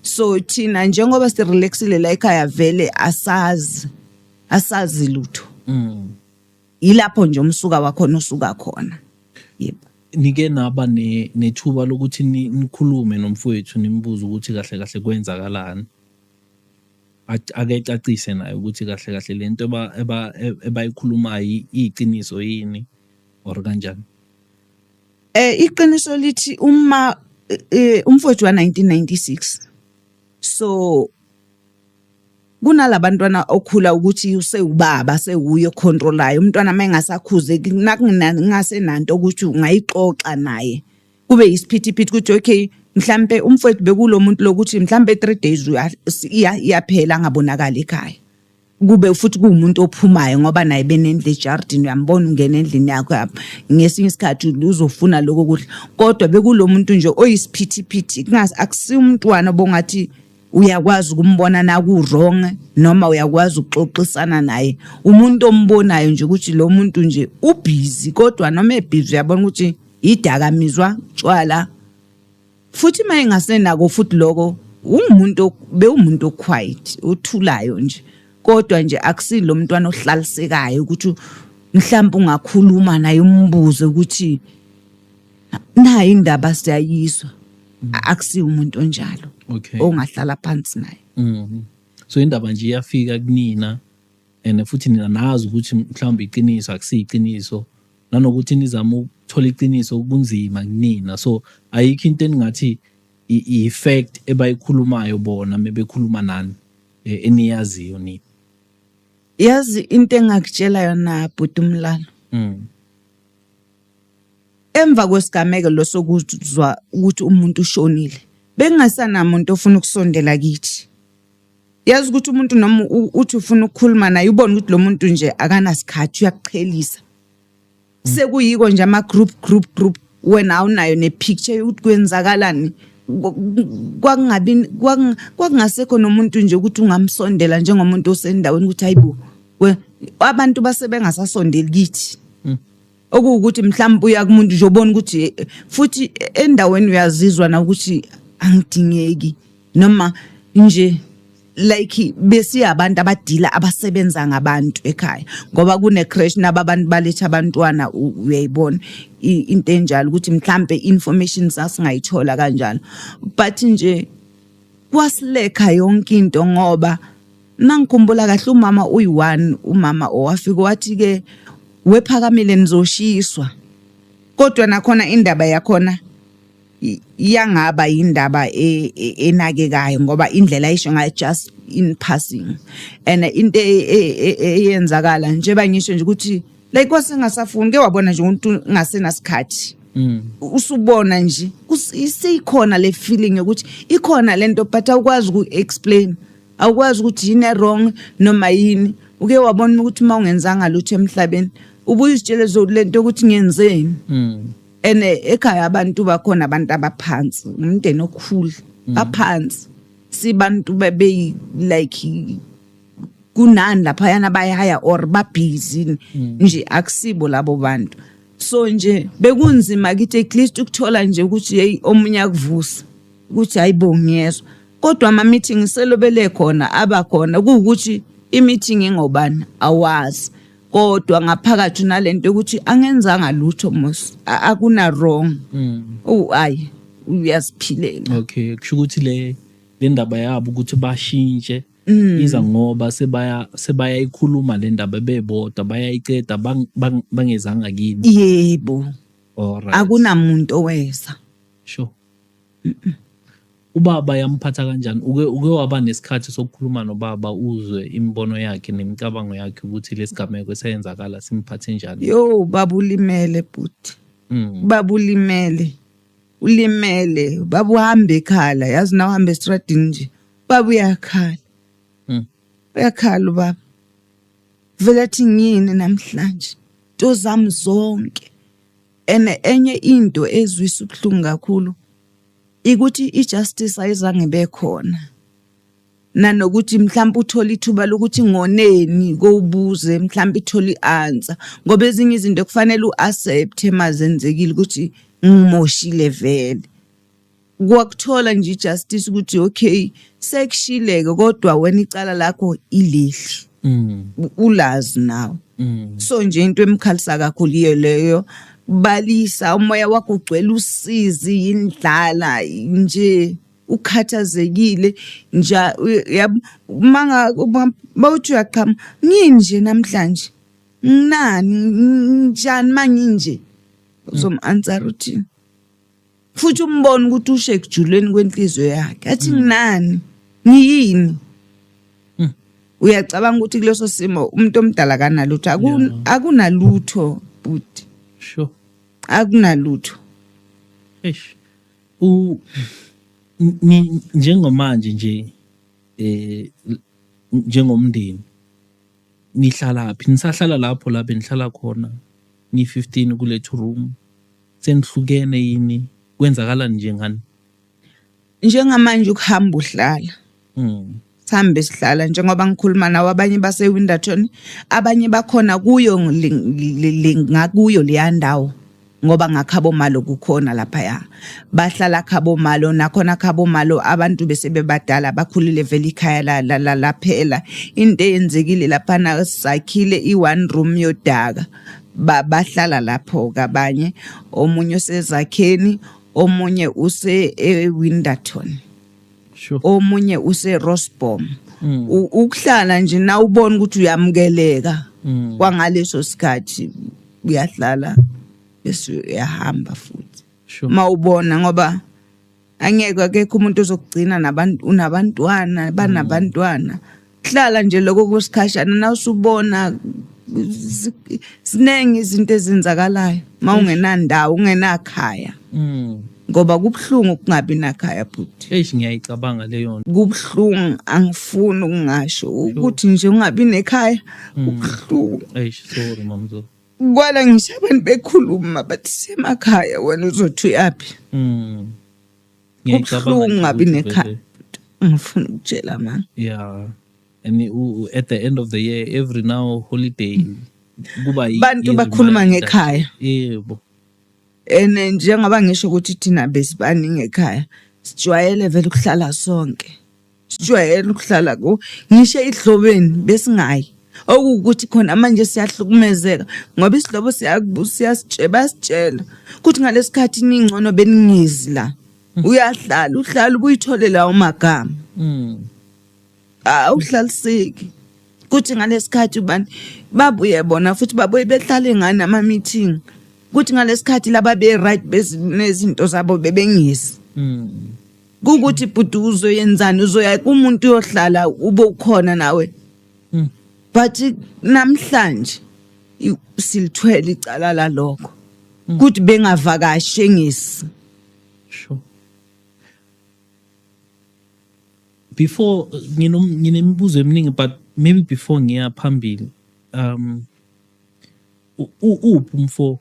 So thina njengoba sirelaxile la ekhaya vele asazi, asazi lutho. Yilapho nje umsuka wakhona usuka khona, yebo. Nike naba nethuba lokuthi nikhulume nomfowethu, nimbuze ukuthi kahle kahle kwenzakalani, ake ecacise naye ukuthi kahle kahle lento ebayikhulumayo iyiqiniso yini or kanjani? Iqiniso lithi uma umfowethu wa 1996, so kunalabantwana okhula ukuthi usewubaba, sewuye ocontrolayo umntwana, mayengasakhuzeki nakungasenanto ukuthi ungayixoxa naye. Kube yisiphithiphithi ukuthi okay, mhlambe umfowethu bekulo muntu lokuthi mhlambe 3 days iyaphela angabonakali ekhaya. Kube futhi kuwumuntu ophumayo ngoba naye benendlu ejardini, uyambona ungena endlini yakho apha ngesinye isikhathi uzofuna lokho kudla, kodwa bekulo muntu nje oyisiphithiphithi, akusiyo umntwana obongathi uyakwazi ukumbona naku-wrong noma uyakwazi ukuxoxisana naye. Umuntu ombonayo nje ukuthi lo muntu nje ubhizi, kodwa noma ebhizi uyabona ukuthi idakamizwa, tshwala. Futhi uma engasenako futhi lokho, ungumuntu bewumuntu oquiet, othulayo nje, kodwa nje akusilo mntwana ohlalisekayo ukuthi mhlawumbe ungakhuluma naye umbuze ukuthi nayi indaba siyayizwa. Akusiyo umuntu onjalo ongahlala phansi naye. So indaba nje iyafika kunina and futhi nina nazi ukuthi mhlawumbe iqiniso akusiyiqiniso, nanokuthi nizama ukuthola iqiniso kunzima kunina. So ayikho into eningathi i-fact ebayikhulumayo bona mebekhuluma nani eniyaziyo nina? Yazi into engakutshela yona, bhuti uMlalo, emva kwesigameko losokuzwa ukuthi umuntu ushonile, bengingasanamuntu ofuna ukusondela kithi. Yazi ukuthi umuntu noma uthi ufuna ukukhuluma naye, ubone ukuthi lo muntu nje akanasikhathi, uyakuqhelisa. Sekuyiko nje ama group group group, wena awunayo nepicture yokuthi kwenzakalani. Kwakungabi kwakungasekho nomuntu nje ukuthi ungamsondela njengomuntu osendaweni ukuthi hayibo, abantu base bengasasondeli kithi. Okuwukuthi mhlawumbe uya kumuntu nje ubona ukuthi futhi endaweni uyazizwa na ukuthi angidingeki, noma nje like besiyabantu abadila abasebenza ngabantu ekhaya, ngoba kune creche naba abantu baletha abantwana. Uyayibona into enjalo ukuthi mhlambe information sasingayithola kanjalo, but nje kwasilekha yonke into, ngoba mangikhumbula kahle umama uyi-one, umama owafika wathi ke wephakamile nizoshiswa, kodwa nakhona indaba yakhona iyangaba indaba enakekayo, ngoba indlela ayisho ngayo just in passing and into eyenzakala njengoba ngisho nje ukuthi like kwasengasafuni ke wabona nje umuntu ngasenasikhathi. Usubona nje isikhona le feeling yokuthi ikhona lento, but awukwazi uku-explain, awukwazi ukuthi yini wrong noma yini. Uke wabona ukuthi uma ungenzanga lutho emhlabeni, ubuye uzitshele lento yokuthi ngenzeni. And ekhaya abantu bakhona, abantu abaphansi, umndeni okhulu, baphansi, sibantu babe like kunani laphayana bayahaya or babhizi nje, akusibo labo bantu. So nje bekunzima kithi at least ukuthola nje ukuthi hey, omunye akuvusa ukuthi hayibo, ngiyezwa, kodwa ama meeting selobele khona abakhona, kuwukuthi i-meeting ingobani awazi, kodwa ngaphakathi unalento ukuthi angenzanga lutho mos, akuna wrong. Oh, ayi, uyaziphilela. Okay, kusho ukuthi le ndaba yabo ukuthi bashintshe iza ngoba sebayayikhuluma le ndaba bebodwa, bayayiceda bangezanga kini? Yebo. Akunamuntu oweza. Sure. Ubaba yamphatha kanjani? Uke waba nesikhathi sokukhuluma nobaba, uzwe imibono yakhe nemicabango yakhe ukuthi lesigameko esayenzakala simphathe njani? Yo, baba ulimele, bhuti. Baba ulimele, ulimele baba, uhamba ekhala. Yazi na uhamba estradini nje, baba uyakhala. Uyakhala ubaba, vele athi ngiyini namhlanje, into zami zonke. And enye into ezwisa ubuhlungu kakhulu ikuthi i-justice ayizange bekhona, nanokuthi mhlawumbe uthola ithuba lokuthi ngoneni kowubuze, mhlawumbe ithola i-answer, ngoba ezinye izinto kufanele u-accept mazenzekile ukuthi ngimoshile vele. Kwakuthola nje i-justice ukuthi okay, sekushileke, kodwa wena icala lakho ileli, ulazi nawe. So nje into emkhalisa kakhulu iyo leyo. Balisa umoya wakho ugcwele usizi, indlala nje, ukhathazekile nje, yabo, manga mawuthi uyaqhama nginje namhlanje, nginani, njani manginje, uzom-answer uthini? Futhi umbone ukuthi ushe ekujuleni kwenhliziyo yakhe, athi nginani, ngiyini. Uyacabanga ukuthi kuleso simo umuntu omdala kanalutho? Akunalutho, bhuti. Akunalutho. Eish. U njengamanje nje njengomndeni nihlala phi? Nisahlala lapho la benihlala khona ni-15 kule two room? Senihlukene yini? Kwenzakalani nje ngani? Njengamanje ukuhamba uhlala. Sihambe sihlala njengoba ngikhuluma nawe, abanye base-Winterton, abanye bakhona kuyo ngakuyo leya ndawo, ngoba ngakhabo malo kukhona laphaya, bahlala khabo malo, nakhona khabo malo abantu bese bebadala, bakhulile vele, ikhaya laphela. Into eyenzekile laphana, sakhile i-one room yodaka, bahlala lapho kabanye, omunye usezakheni, omunye use eWinterton, omunye use Rosbom. Ukuhlala nje na ubona ukuthi uyamukeleka kwangaleso sikhathi, uyahlala bese uyahamba futhi. Mawubona ngoba angeke, akekho umuntu ozokugcina nabantu, unabantwana, banabantwana. Hlala nje lokho kusikhashana, nawusubona siningi izinto ezenzakalayo mawungenandawo, ungenakhaya, ngoba kubuhlungu ukungabi nakhaya, bhuti. Eish, ngiyayicabanga leyo nto. Kubuhlungu, angifuni ukungasho ukuthi nje ungabi nekhaya kubuhlungu. Eish, sorry, mamzo. Kwala ngisho abantu bekhuluma bathi semakhaya, wena uzothi uyaphi? Ngiyayicabanga Kubuhlungu nje ungabi ukuthi nekhaya. Ngifuna ukutshela mama. Yeah. And at the end of the year, every now holiday kuba Bantu bakhuluma i-reminder. ngekhaya. Yebo. And njengoba ngisho ukuthi thina besibaningi ekhaya, sijwayele vele ukuhlala sonke, sijwayele ukuhlala ku ngisho esidlobeni besingayi, okuwukuthi khona manje siyahlukumezeka ngoba isidlobo siyasitshela, bayasitshela ukuthi ngalesikhathi ningcono beningezi la. Uyahlala, uhlala ubuyithole lawo magama. Awuhlaliseki kuthi ngalesikhathi ubani babuye bona futhi babuye behlale ngani ama-meeting, kuthi ngalesikhathi laba be-right nezinto zabo bebengezi. Kukuthi bhuti, uzoyenzani? Uzoya kumuntu uyohlala ube ukhona nawe? But namhlanje silithwele icala lalokho kuthi bengavakashi engisi. Sure. Before nginemibuzo eminingi, but maybe before ngiya phambili, uphi umfo?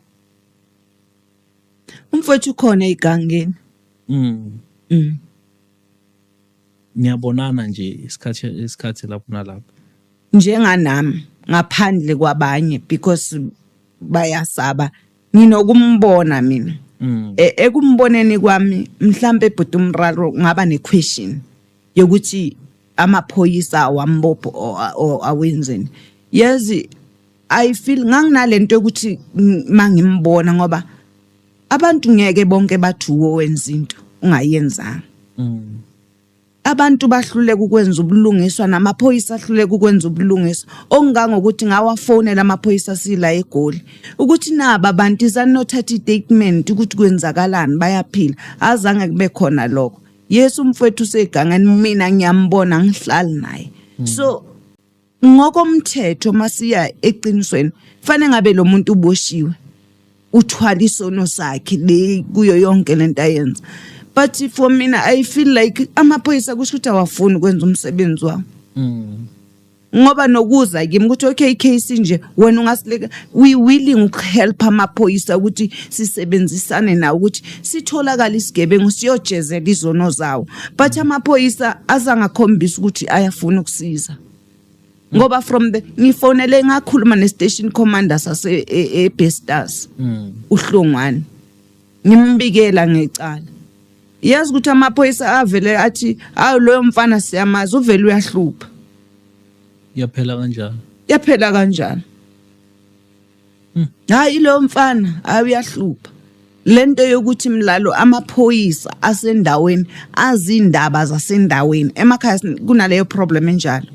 Umfowethu ukhona egangeni. Niyabonana nje isikhathi lapho nalapho? Njenganami, ngaphandle kwabanye, because bayasaba, nginokumbona mina. Ekumboneni kwami mhlambe, bhuti umraro, ngaba ne-question yokuthi amaphoyisa awambopho or awenzeni. Yazi, I feel nganginalento yokuthi mangimbona, ngoba abantu ngeke bonke bathi uwo wenza into ungayenzanga. Abantu bahluleka ukwenza ubulungiswa, namaphoyisa ahluleka ukwenza ubulungiswa, okungangokuthi ngawafonela amaphoyisa sila eGoli ukuthi naba abantu, izani nothatha i-statement ukuthi kwenzakalani, bayaphila. Azange kube khona lokho. Yesu, umfowethu usegangeni, mina ngiyambona, ngihlali naye. So ngokomthetho, masiya eqinisweni, fanele ngabe lo muntu uboshiwe, uthwala isono sakhe le kuyo yonke lento ayenza. But for mina, I feel like amaphoyisa kusho ukuthi awafuni ukwenza umsebenzi wawo, ngoba nokuza kimi ukuthi okay, icase nje, wena ungasileka, we willing ukuhelp amaphoyisa ukuthi sisebenzisane nawo ukuthi sitholakale isigebengu, siyojezela izono zawo, but amaphoyisa azangakhombisa ukuthi ayafuna ukusiza, ngoba from the ngifonele, ngakhuluma ne-station commander sase eBesters, uHlongwane, ngimbikela ngecala. Yazi ukuthi amaphoyisa avele athi, "Hawu, loyo mfana siyamazi, uvele uyahlupha." Yaphela kanjalo. Yaphela kanjalo. Hayi, lo mfana, hayi, uyahlupha. Lento yokuthi mlalo amaphoyisa asendaweni azindaba zasendaweni emakhaya, kunaleyo problem enjalo.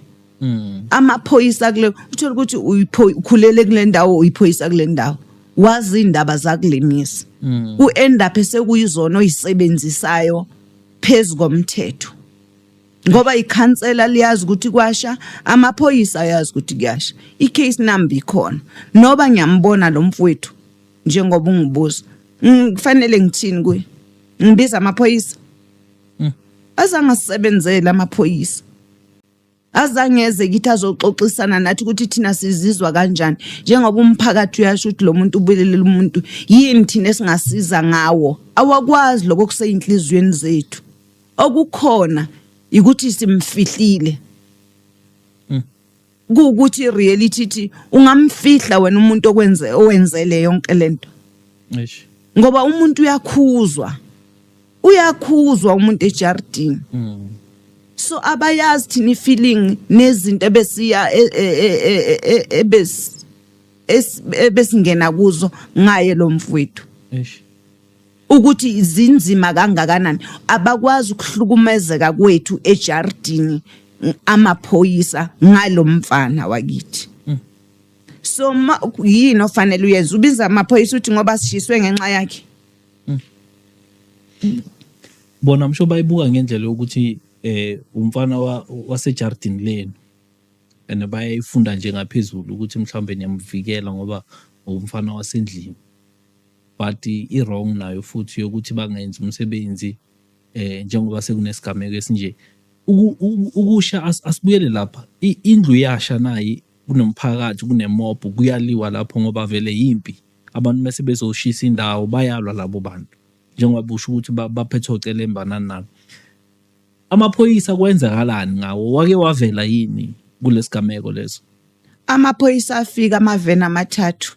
Amaphoyisa kule, uthola ukuthi ukhulele kule ndawo, uyiphoyisa kule ndawo, wazi indaba zakule mizi, ku end up sekuyizona oyisebenzisayo phezu komthetho, ngoba ikhansela liyazi ukuthi kwasha, amaphoyisa ayazi ukuthi kuyasha, i-case number ikhona. Noba ngiyambona lo mfowethu, njengoba ungibuza, kufanele ngithini kuye? Ngibiza amaphoyisa. Azangasebenzela amaphoyisa. Azangeze kithi azoxoxisana nathi ukuthi thina sizizwa kanjani, njengoba umphakathi uyasho ukuthi lo muntu ubulelela umuntu, yini thina esingasiza ngawo? Awakwazi lokho kuseyinhliziyweni zethu. Okukhona ukuthi simfihlile. Kuwukuthi reality ithi ungamfihla wena umuntu okwenze owenzele yonke lento. Eish. Ngoba umuntu uyakhuzwa. Uyakhuzwa umuntu ejardini. So abayazi thina ifeeling nezinto ebesiya ebesingena kuzo ngaye lo mfowethu. Eish. Ukuthi zinzima kangakanani, abakwazi ukuhlukumezeka kwethu ejardini amaphoyisa ngalomfana wakithi. So yini ofanele uyenze? Ubiza amaphoyisa uthi ngoba sishiswe ngenxa yakhe. Bona msho bayibuka ngendlela yokuthi umfana wasejardini lenu, and bayayifunda nje ngaphezulu ukuthi mhlawumbe niyamvikela ngoba umfana wasendlini. But i-wrong nayo futhi yokuthi bangenzi umsebenzi njengoba sekunesigameko esinje. Ukusha asibuyele lapha, indlu iyasha nayi, kunomphakathi, kunemob, kuyaliwa lapho ngoba vele yimpi. Abantu mase bezoshisa indawo bayalwa labo bantu, njengoba busho ukuthi baphethe ocelemba nani nani. Amaphoyisa kwenzakalani ngawo? Wake wavela yini kulesigameko leso? Amaphoyisa afika amaveni amathathu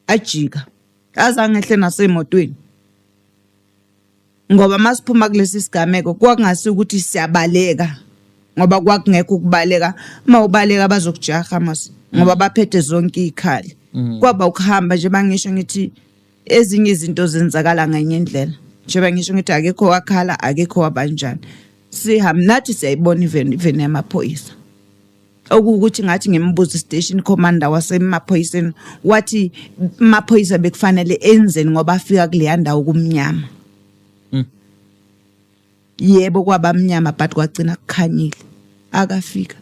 ajika, azange ehle nasemotweni, ngoba masiphuma kulesi sigameko kwakungasi ukuthi siyabaleka, ngoba kwakungekho ukubaleka. Uma ubaleka bazokujaha mos, ngoba baphethe zonke izikhali. Kwaba ukuhamba nje, bangisho ngithi ezinye izinto zenzakala ngenye indlela, njengoba ngisho ngithi akekho wakhala, akekho wabanjani. Sihamba nathi siyayibona iveni yamaphoyisa, okuwukuthi ngathi ngimbuza station commander wasemaphoyiseni, wathi amaphoyisa bekufanele enzeni ngoba afika kuleya ndawo kumnyama. Yebo, kwabamnyama, but kwagcina kukhanyile akafika.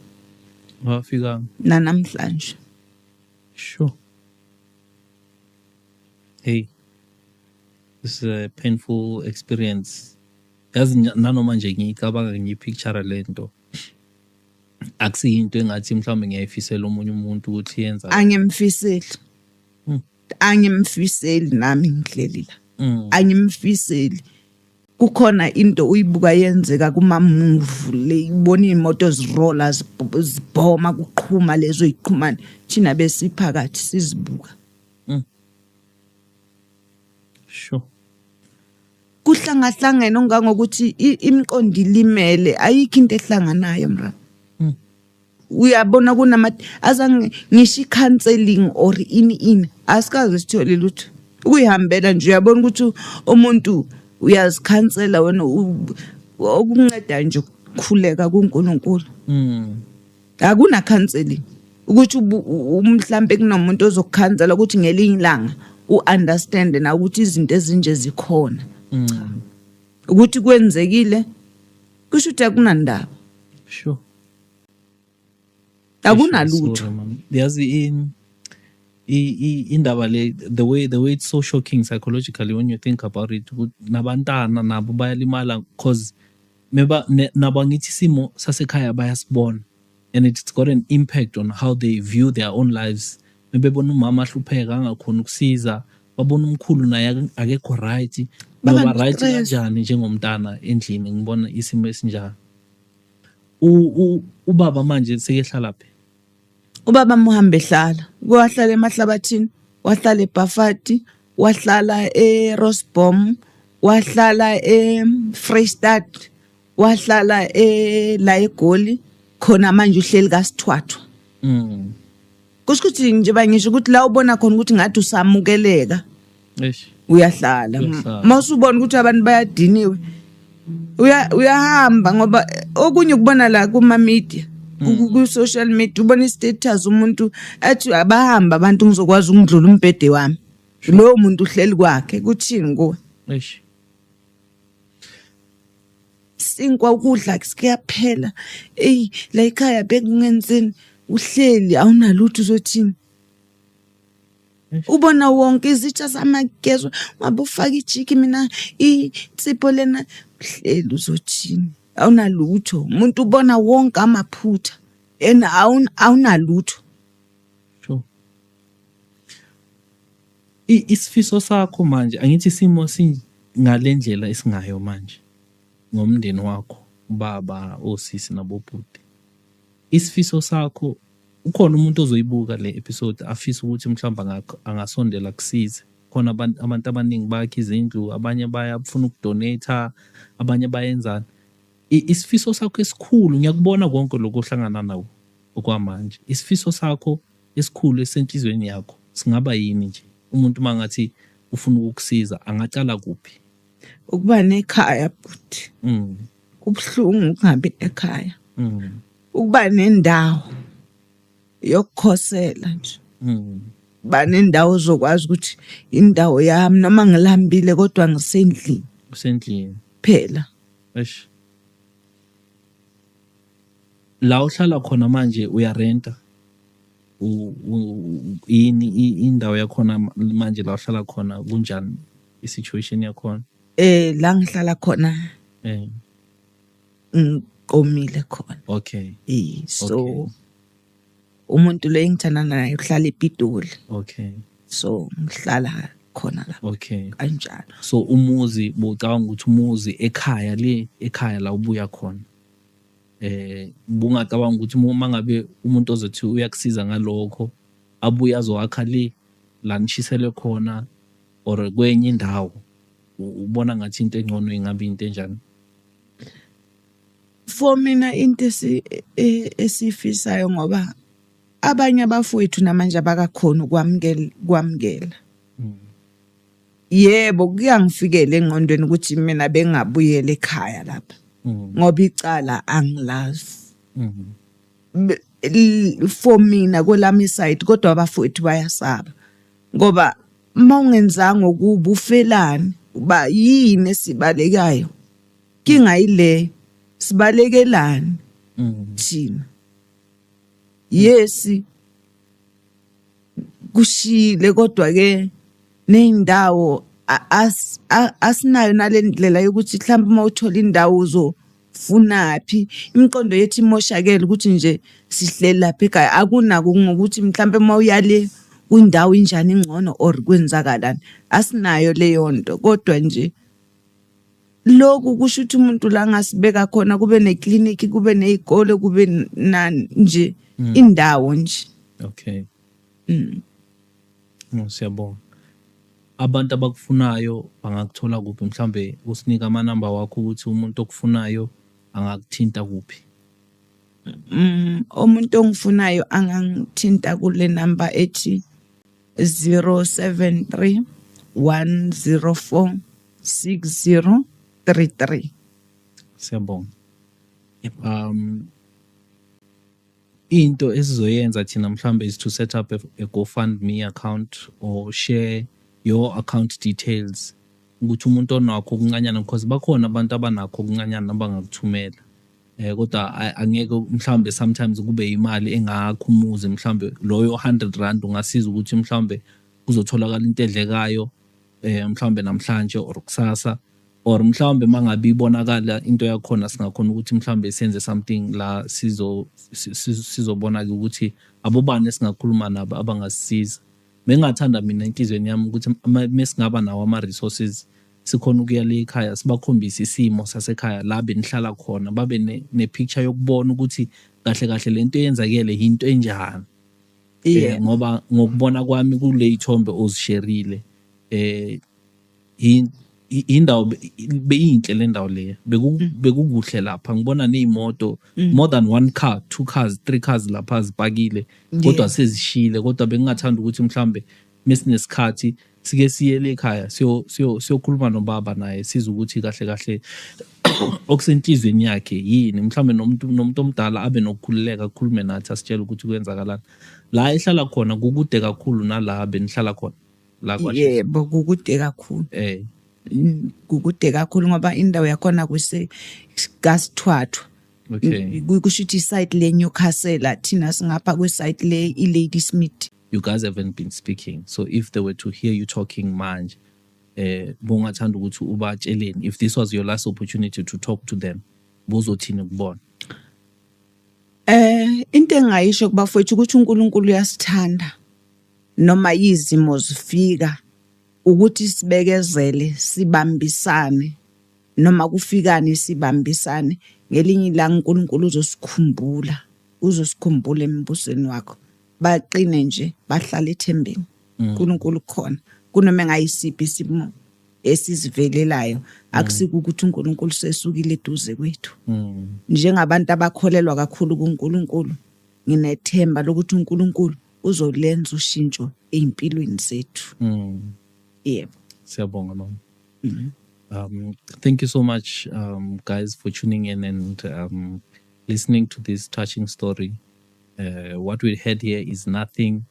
Wafika nanamhlanje. Sure. Hey, this is a painful experience. Yazi, nanoma nje ngiyicabanga, ngiyipicture lento, akusiyinto engathi mhlawumbe ngiyayifisela omunye umuntu ukuthi yenza. Angimfiseli. Angimfiseli nami ngihleli la. Angimfiseli. Kukhona into uyibuka yenzeka kuma movie le, ibona imoto zirola, zibhoma, kuqhuma lezo iqhumane, thina besiphakathi sizibuka. Kuhlangahlangene ongangokuthi imiqondo ilimele, ayikho into ehlanganayo mra. Uyabona kunama azange ngisho i-counseling or ini ini, asikaze sithole lutho. Ukuyihambela nje uyabona ukuthi umuntu uyazikhansela wena, okunceda nje ukukhuleka kuNkulunkulu. Akuna counseling ukuthi mhlambe kunomuntu ozokukhansela ukuthi ngelinye ilanga uunderstand na ukuthi izinto ezinje zikhona. Cha, ukuthi kwenzekile kusho ukuthi akunandaba. Akunalutho. Sorry, man. Yazi indaba le, the way it's so shocking psychologically when you think about it, ukuthi nabantana nabo bayalimala, cause meba nabo angithi isimo sasekhaya bayasibona, and it's got an impact on how they view their own lives. Mebebona umama ahlupheka angakhoni ukusiza, babona umkhulu naye akekho right. Baba Ngoba right ne-stress. kanjani njengomntana endlini ngibona isimo esinjani? Ubaba manje sekehlala phi? Ubaba muhambe ehlala, wahlala emahlabathini, wahlala eBhafati, wahlala eRosbom, wahlala eFreyistata, wahlala la eGoli, khona manje uhleli kaSithwathwa. Kusho ukuthi nje ngisho ukuthi la ubona khona ukuthi ngathi usamukeleka, Eish. uyahlala. Uyahlala. Mawusubona ukuthi abantu bayadiniwe, uyahamba, ngoba okunye ukubona la kuma media, ku social media, ubona i-status umuntu athi abahamba abantu ngizokwazi ukundlula umbhede wami. Lowo muntu uhleli kwakhe, kuthini kuwe? Eish. Sinkwa ukudla kuyaphela, eyi, la ekhaya bekungenzeni, uhleli awunalutho, uzothini? Ubona wonke izitsha zamagezwa, ungabe ufaka ijiki, mina insipho lena uhleli uzothini, awunalutho. Umuntu ubona wonke amaphutha and awunalutho. Sure. Isifiso sakho manje, angithi isimo singalendlela esingayo manje ngomndeni wakho, ubaba, osisi nabobhuti. Isifiso sakho, ukhona umuntu ozoyibuka le episode afisa ukuthi mhlawumbe angasondela kusize. Khona abantu abaningi bakha izindlu, abanye bayafuna ukudonate, abanye bayenzani. Isifiso sakho esikhulu, ngiyakubona konke lokho ohlangana nawo okwamanje. Isifiso sakho esikhulu esenhlizweni yakho singaba yini nje? Umuntu mangathi ufuna ukukusiza angacala kuphi? Ukuba nekhaya bhuti. Kubuhlungu ukungabi nekhaya. Ukuba nendawo yokukhosela nje. Ba nendawo ozokwazi ukuthi indawo yami noma ngilambile kodwa ngisendlini. Usendlini. Phela. Eish. La uhlala khona manje uyarenta? Yini indawo yakhona manje la uhlala khona, kunjani i-situation yakhona? La ngihlala khona ngiqomile khona. Okay. So umuntu lo engithandana naye uhlala ePitoli. Okay. So ngihlala khona lapho. Okay. Kanjalo. So umuzi bocabanga ukuthi umuzi ekhaya le ekhaya la ubuya khona. Bungacabanga ukuthi uma ngabe umuntu ozothi uyakusiza ngalokho abuye azowakha le la nishiselwe khona or kwenye indawo, ubona ngathi into engcono ingabe into enjani? For mina into esifisayo, ngoba abanye abafowethu namanje abakakhona ukwamukela. Yebo, kuyangifikela engqondweni ukuthi mina bengabuyela ekhaya lapha. Ngoba icala angilazi. For mina kwelami side, kodwa abafowethu bayasaba. Ngoba mawungenzanga okubi ufelani, uba yini esibalekayo? Inkinga yile, sibalekelani thina? Yes, kushile kodwa ke ney'ndawo asinayo nale ndlela yokuthi mhlawumbe uma uthola indawo uzofunaphi. Imiqondo yethu imoshakele ukuthi nje sihleli lapha ekhaya, akunako ngokuthi mhlawumbe uma uya le kwindawo injani ingcono or kwenzakalani, asinayo leyo nto. Kodwa nje lokhu kusho ukuthi umuntu la angasibeka khona kube neklinikhi, kube ney'kole, kube nani nje, indawo nje. Okay. Siyabonga. Abantu abakufunayo bangakuthola kuphi? Mhlambe usinike amanamba wakho ukuthi umuntu okufunayo angakuthinta kuphi? Umuntu ongifunayo angangithinta kule number ethi 073 104 6033. Siyabonga. Into esizoyenza thina mhlambe is to set up a GoFundMe account or share your account details ukuthi umuntu onakho okuncanyana, because bakhona abantu abanakho okuncanyana abangakuthumela. Kodwa angeke mhlambe sometimes kube imali engakho umuzi, mhlambe loyo 100 rand ungasiza ukuthi mhlambe kuzotholakala into edlekayo mhlambe namhlanje or kusasa, or mhlambe mangabe ibonakala into yakhona singakhona ukuthi mhlambe senze something la sizobona ke ukuthi abobani esingakhuluma nabo abangasisiza. Bengingathanda mina enhliziyweni yami ukuthi mesingaba nawo ama resources sikhona ukuya le ekhaya sibakhombise isimo sasekhaya la benihlala khona, babe ne picture yokubona ukuthi kahle kahle lento eyenzakele into enjani. Ngoba ngokubona kwami kule ithombe ozisherile indawo beyinhle le ndawo le, bekukuhle lapha, ngibona nezimoto more than one car, two cars, three cars lapha zipakile, kodwa sezishile. Kodwa bengingathanda ukuthi mhlambe mesinesikhathi sike siye le ekhaya siyokhuluma nobaba naye, size ukuthi kahle kahle okusenhlizweni yakhe yini, mhlambe nomuntu omdala abe nokukhululeka akhulume nathi asitshele ukuthi kwenzakalani la ehlala khona. Kukude kakhulu nala benihlala khona la kwaShisa? Yebo, kukude kakhulu. Kukude kakhulu ngoba indawo yakhona kuse Kasithwathwa. Okay. Kusho ukuthi isite le Newcastle, thina singapha kwisite le iLadysmith. You guys haven't been speaking. So if they were to hear you talking manje, bongathanda ukuthi ubatsheleni, if this was your last opportunity to talk to them, bozothini kubona? Into engayisho kubafowethu ukuthi uNkulunkulu uyasithanda noma izimo zifika, ukuthi sibekezele, sibambisane, noma kufikani sibambisane. Ngelinye ilanga uNkulunkulu uzosikhumbula, uzosikhumbula embusweni wakho. Baqine nje, bahlale ethembeni, uNkulunkulu khona kunoma engayisiphi isimo esizivelelayo. Akusiko ukuthi uNkulunkulu sesukile eduze kwethu. Njengabantu abakholelwa kakhulu kuNkulunkulu, nginethemba lokuthi uNkulunkulu uzolenza ushintsho ezimpilweni zethu. Yebo. Siyabonga, mama. Thank you so much, guys, for tuning in and listening to this touching story. What we had here is nothing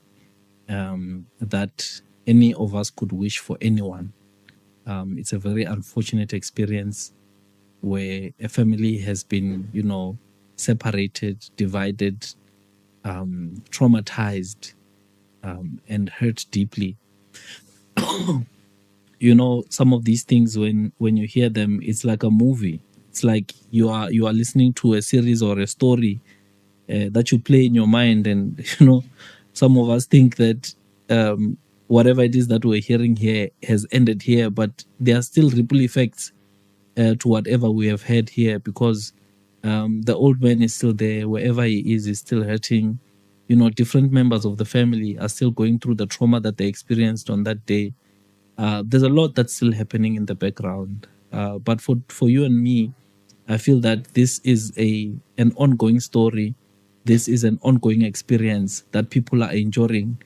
that any of us could wish for anyone. It's a very unfortunate experience where a family has been separated, divided, traumatized, and hurt deeply. Some of these things, when you hear them, it's like a movie. It's like you are listening to a series or a story that you play in your mind, and some of us think that whatever it is that we're hearing here has ended here, but there are still ripple effects to whatever we have heard here, because the old man is still there. Wherever he is still hurting. Different members of the family are still going through the trauma that they experienced on that day. There's a lot that's still happening in the background. But for you and me, I feel that this is a an ongoing story. This is an ongoing experience that people are enduring.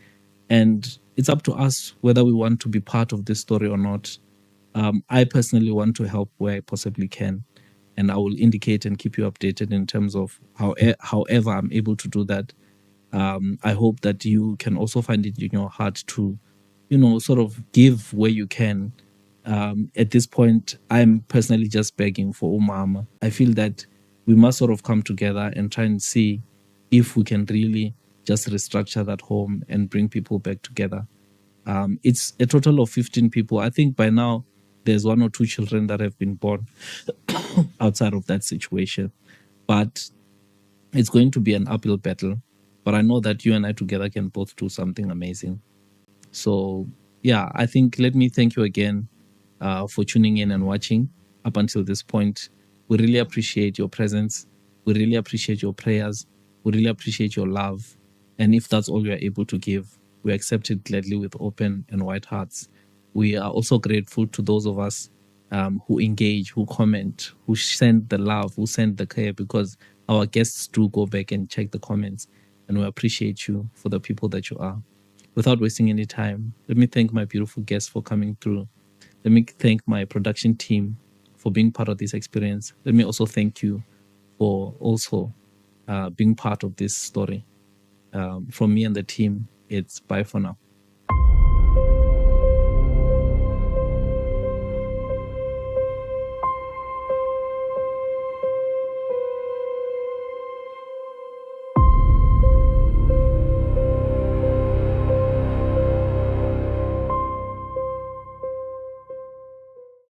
And it's up to us whether we want to be part of this story or not. I personally want to help where I possibly can. And I will indicate and keep you updated in terms of however I'm able to do that. I hope that you can also find it in your heart to sort of give where you can. At this point, I'm personally just begging for umama. I feel that we must sort of come together and try and see if we can really just restructure that home and bring people back together. It's a total of 15 people. I think by now there's one or two children that have been born outside of that situation. But it's going to be an uphill battle. But I know that you and I together can both do something amazing. So, yeah, I think let me thank you again for tuning in and watching up until this point. We really appreciate your presence. We really appreciate your prayers. We really appreciate your love. And if that's all you are able to give, we accept it gladly with open and white hearts. We are also grateful to those of us who engage, who comment, who send the love, who send the care, because our guests do go back and check the comments. And we appreciate you for the people that you are. Without wasting any time, let me thank my beautiful guests for coming through. Let me thank my production team for being part of this experience. Let me also thank you for also being part of this story. From me and the team, it's bye for now.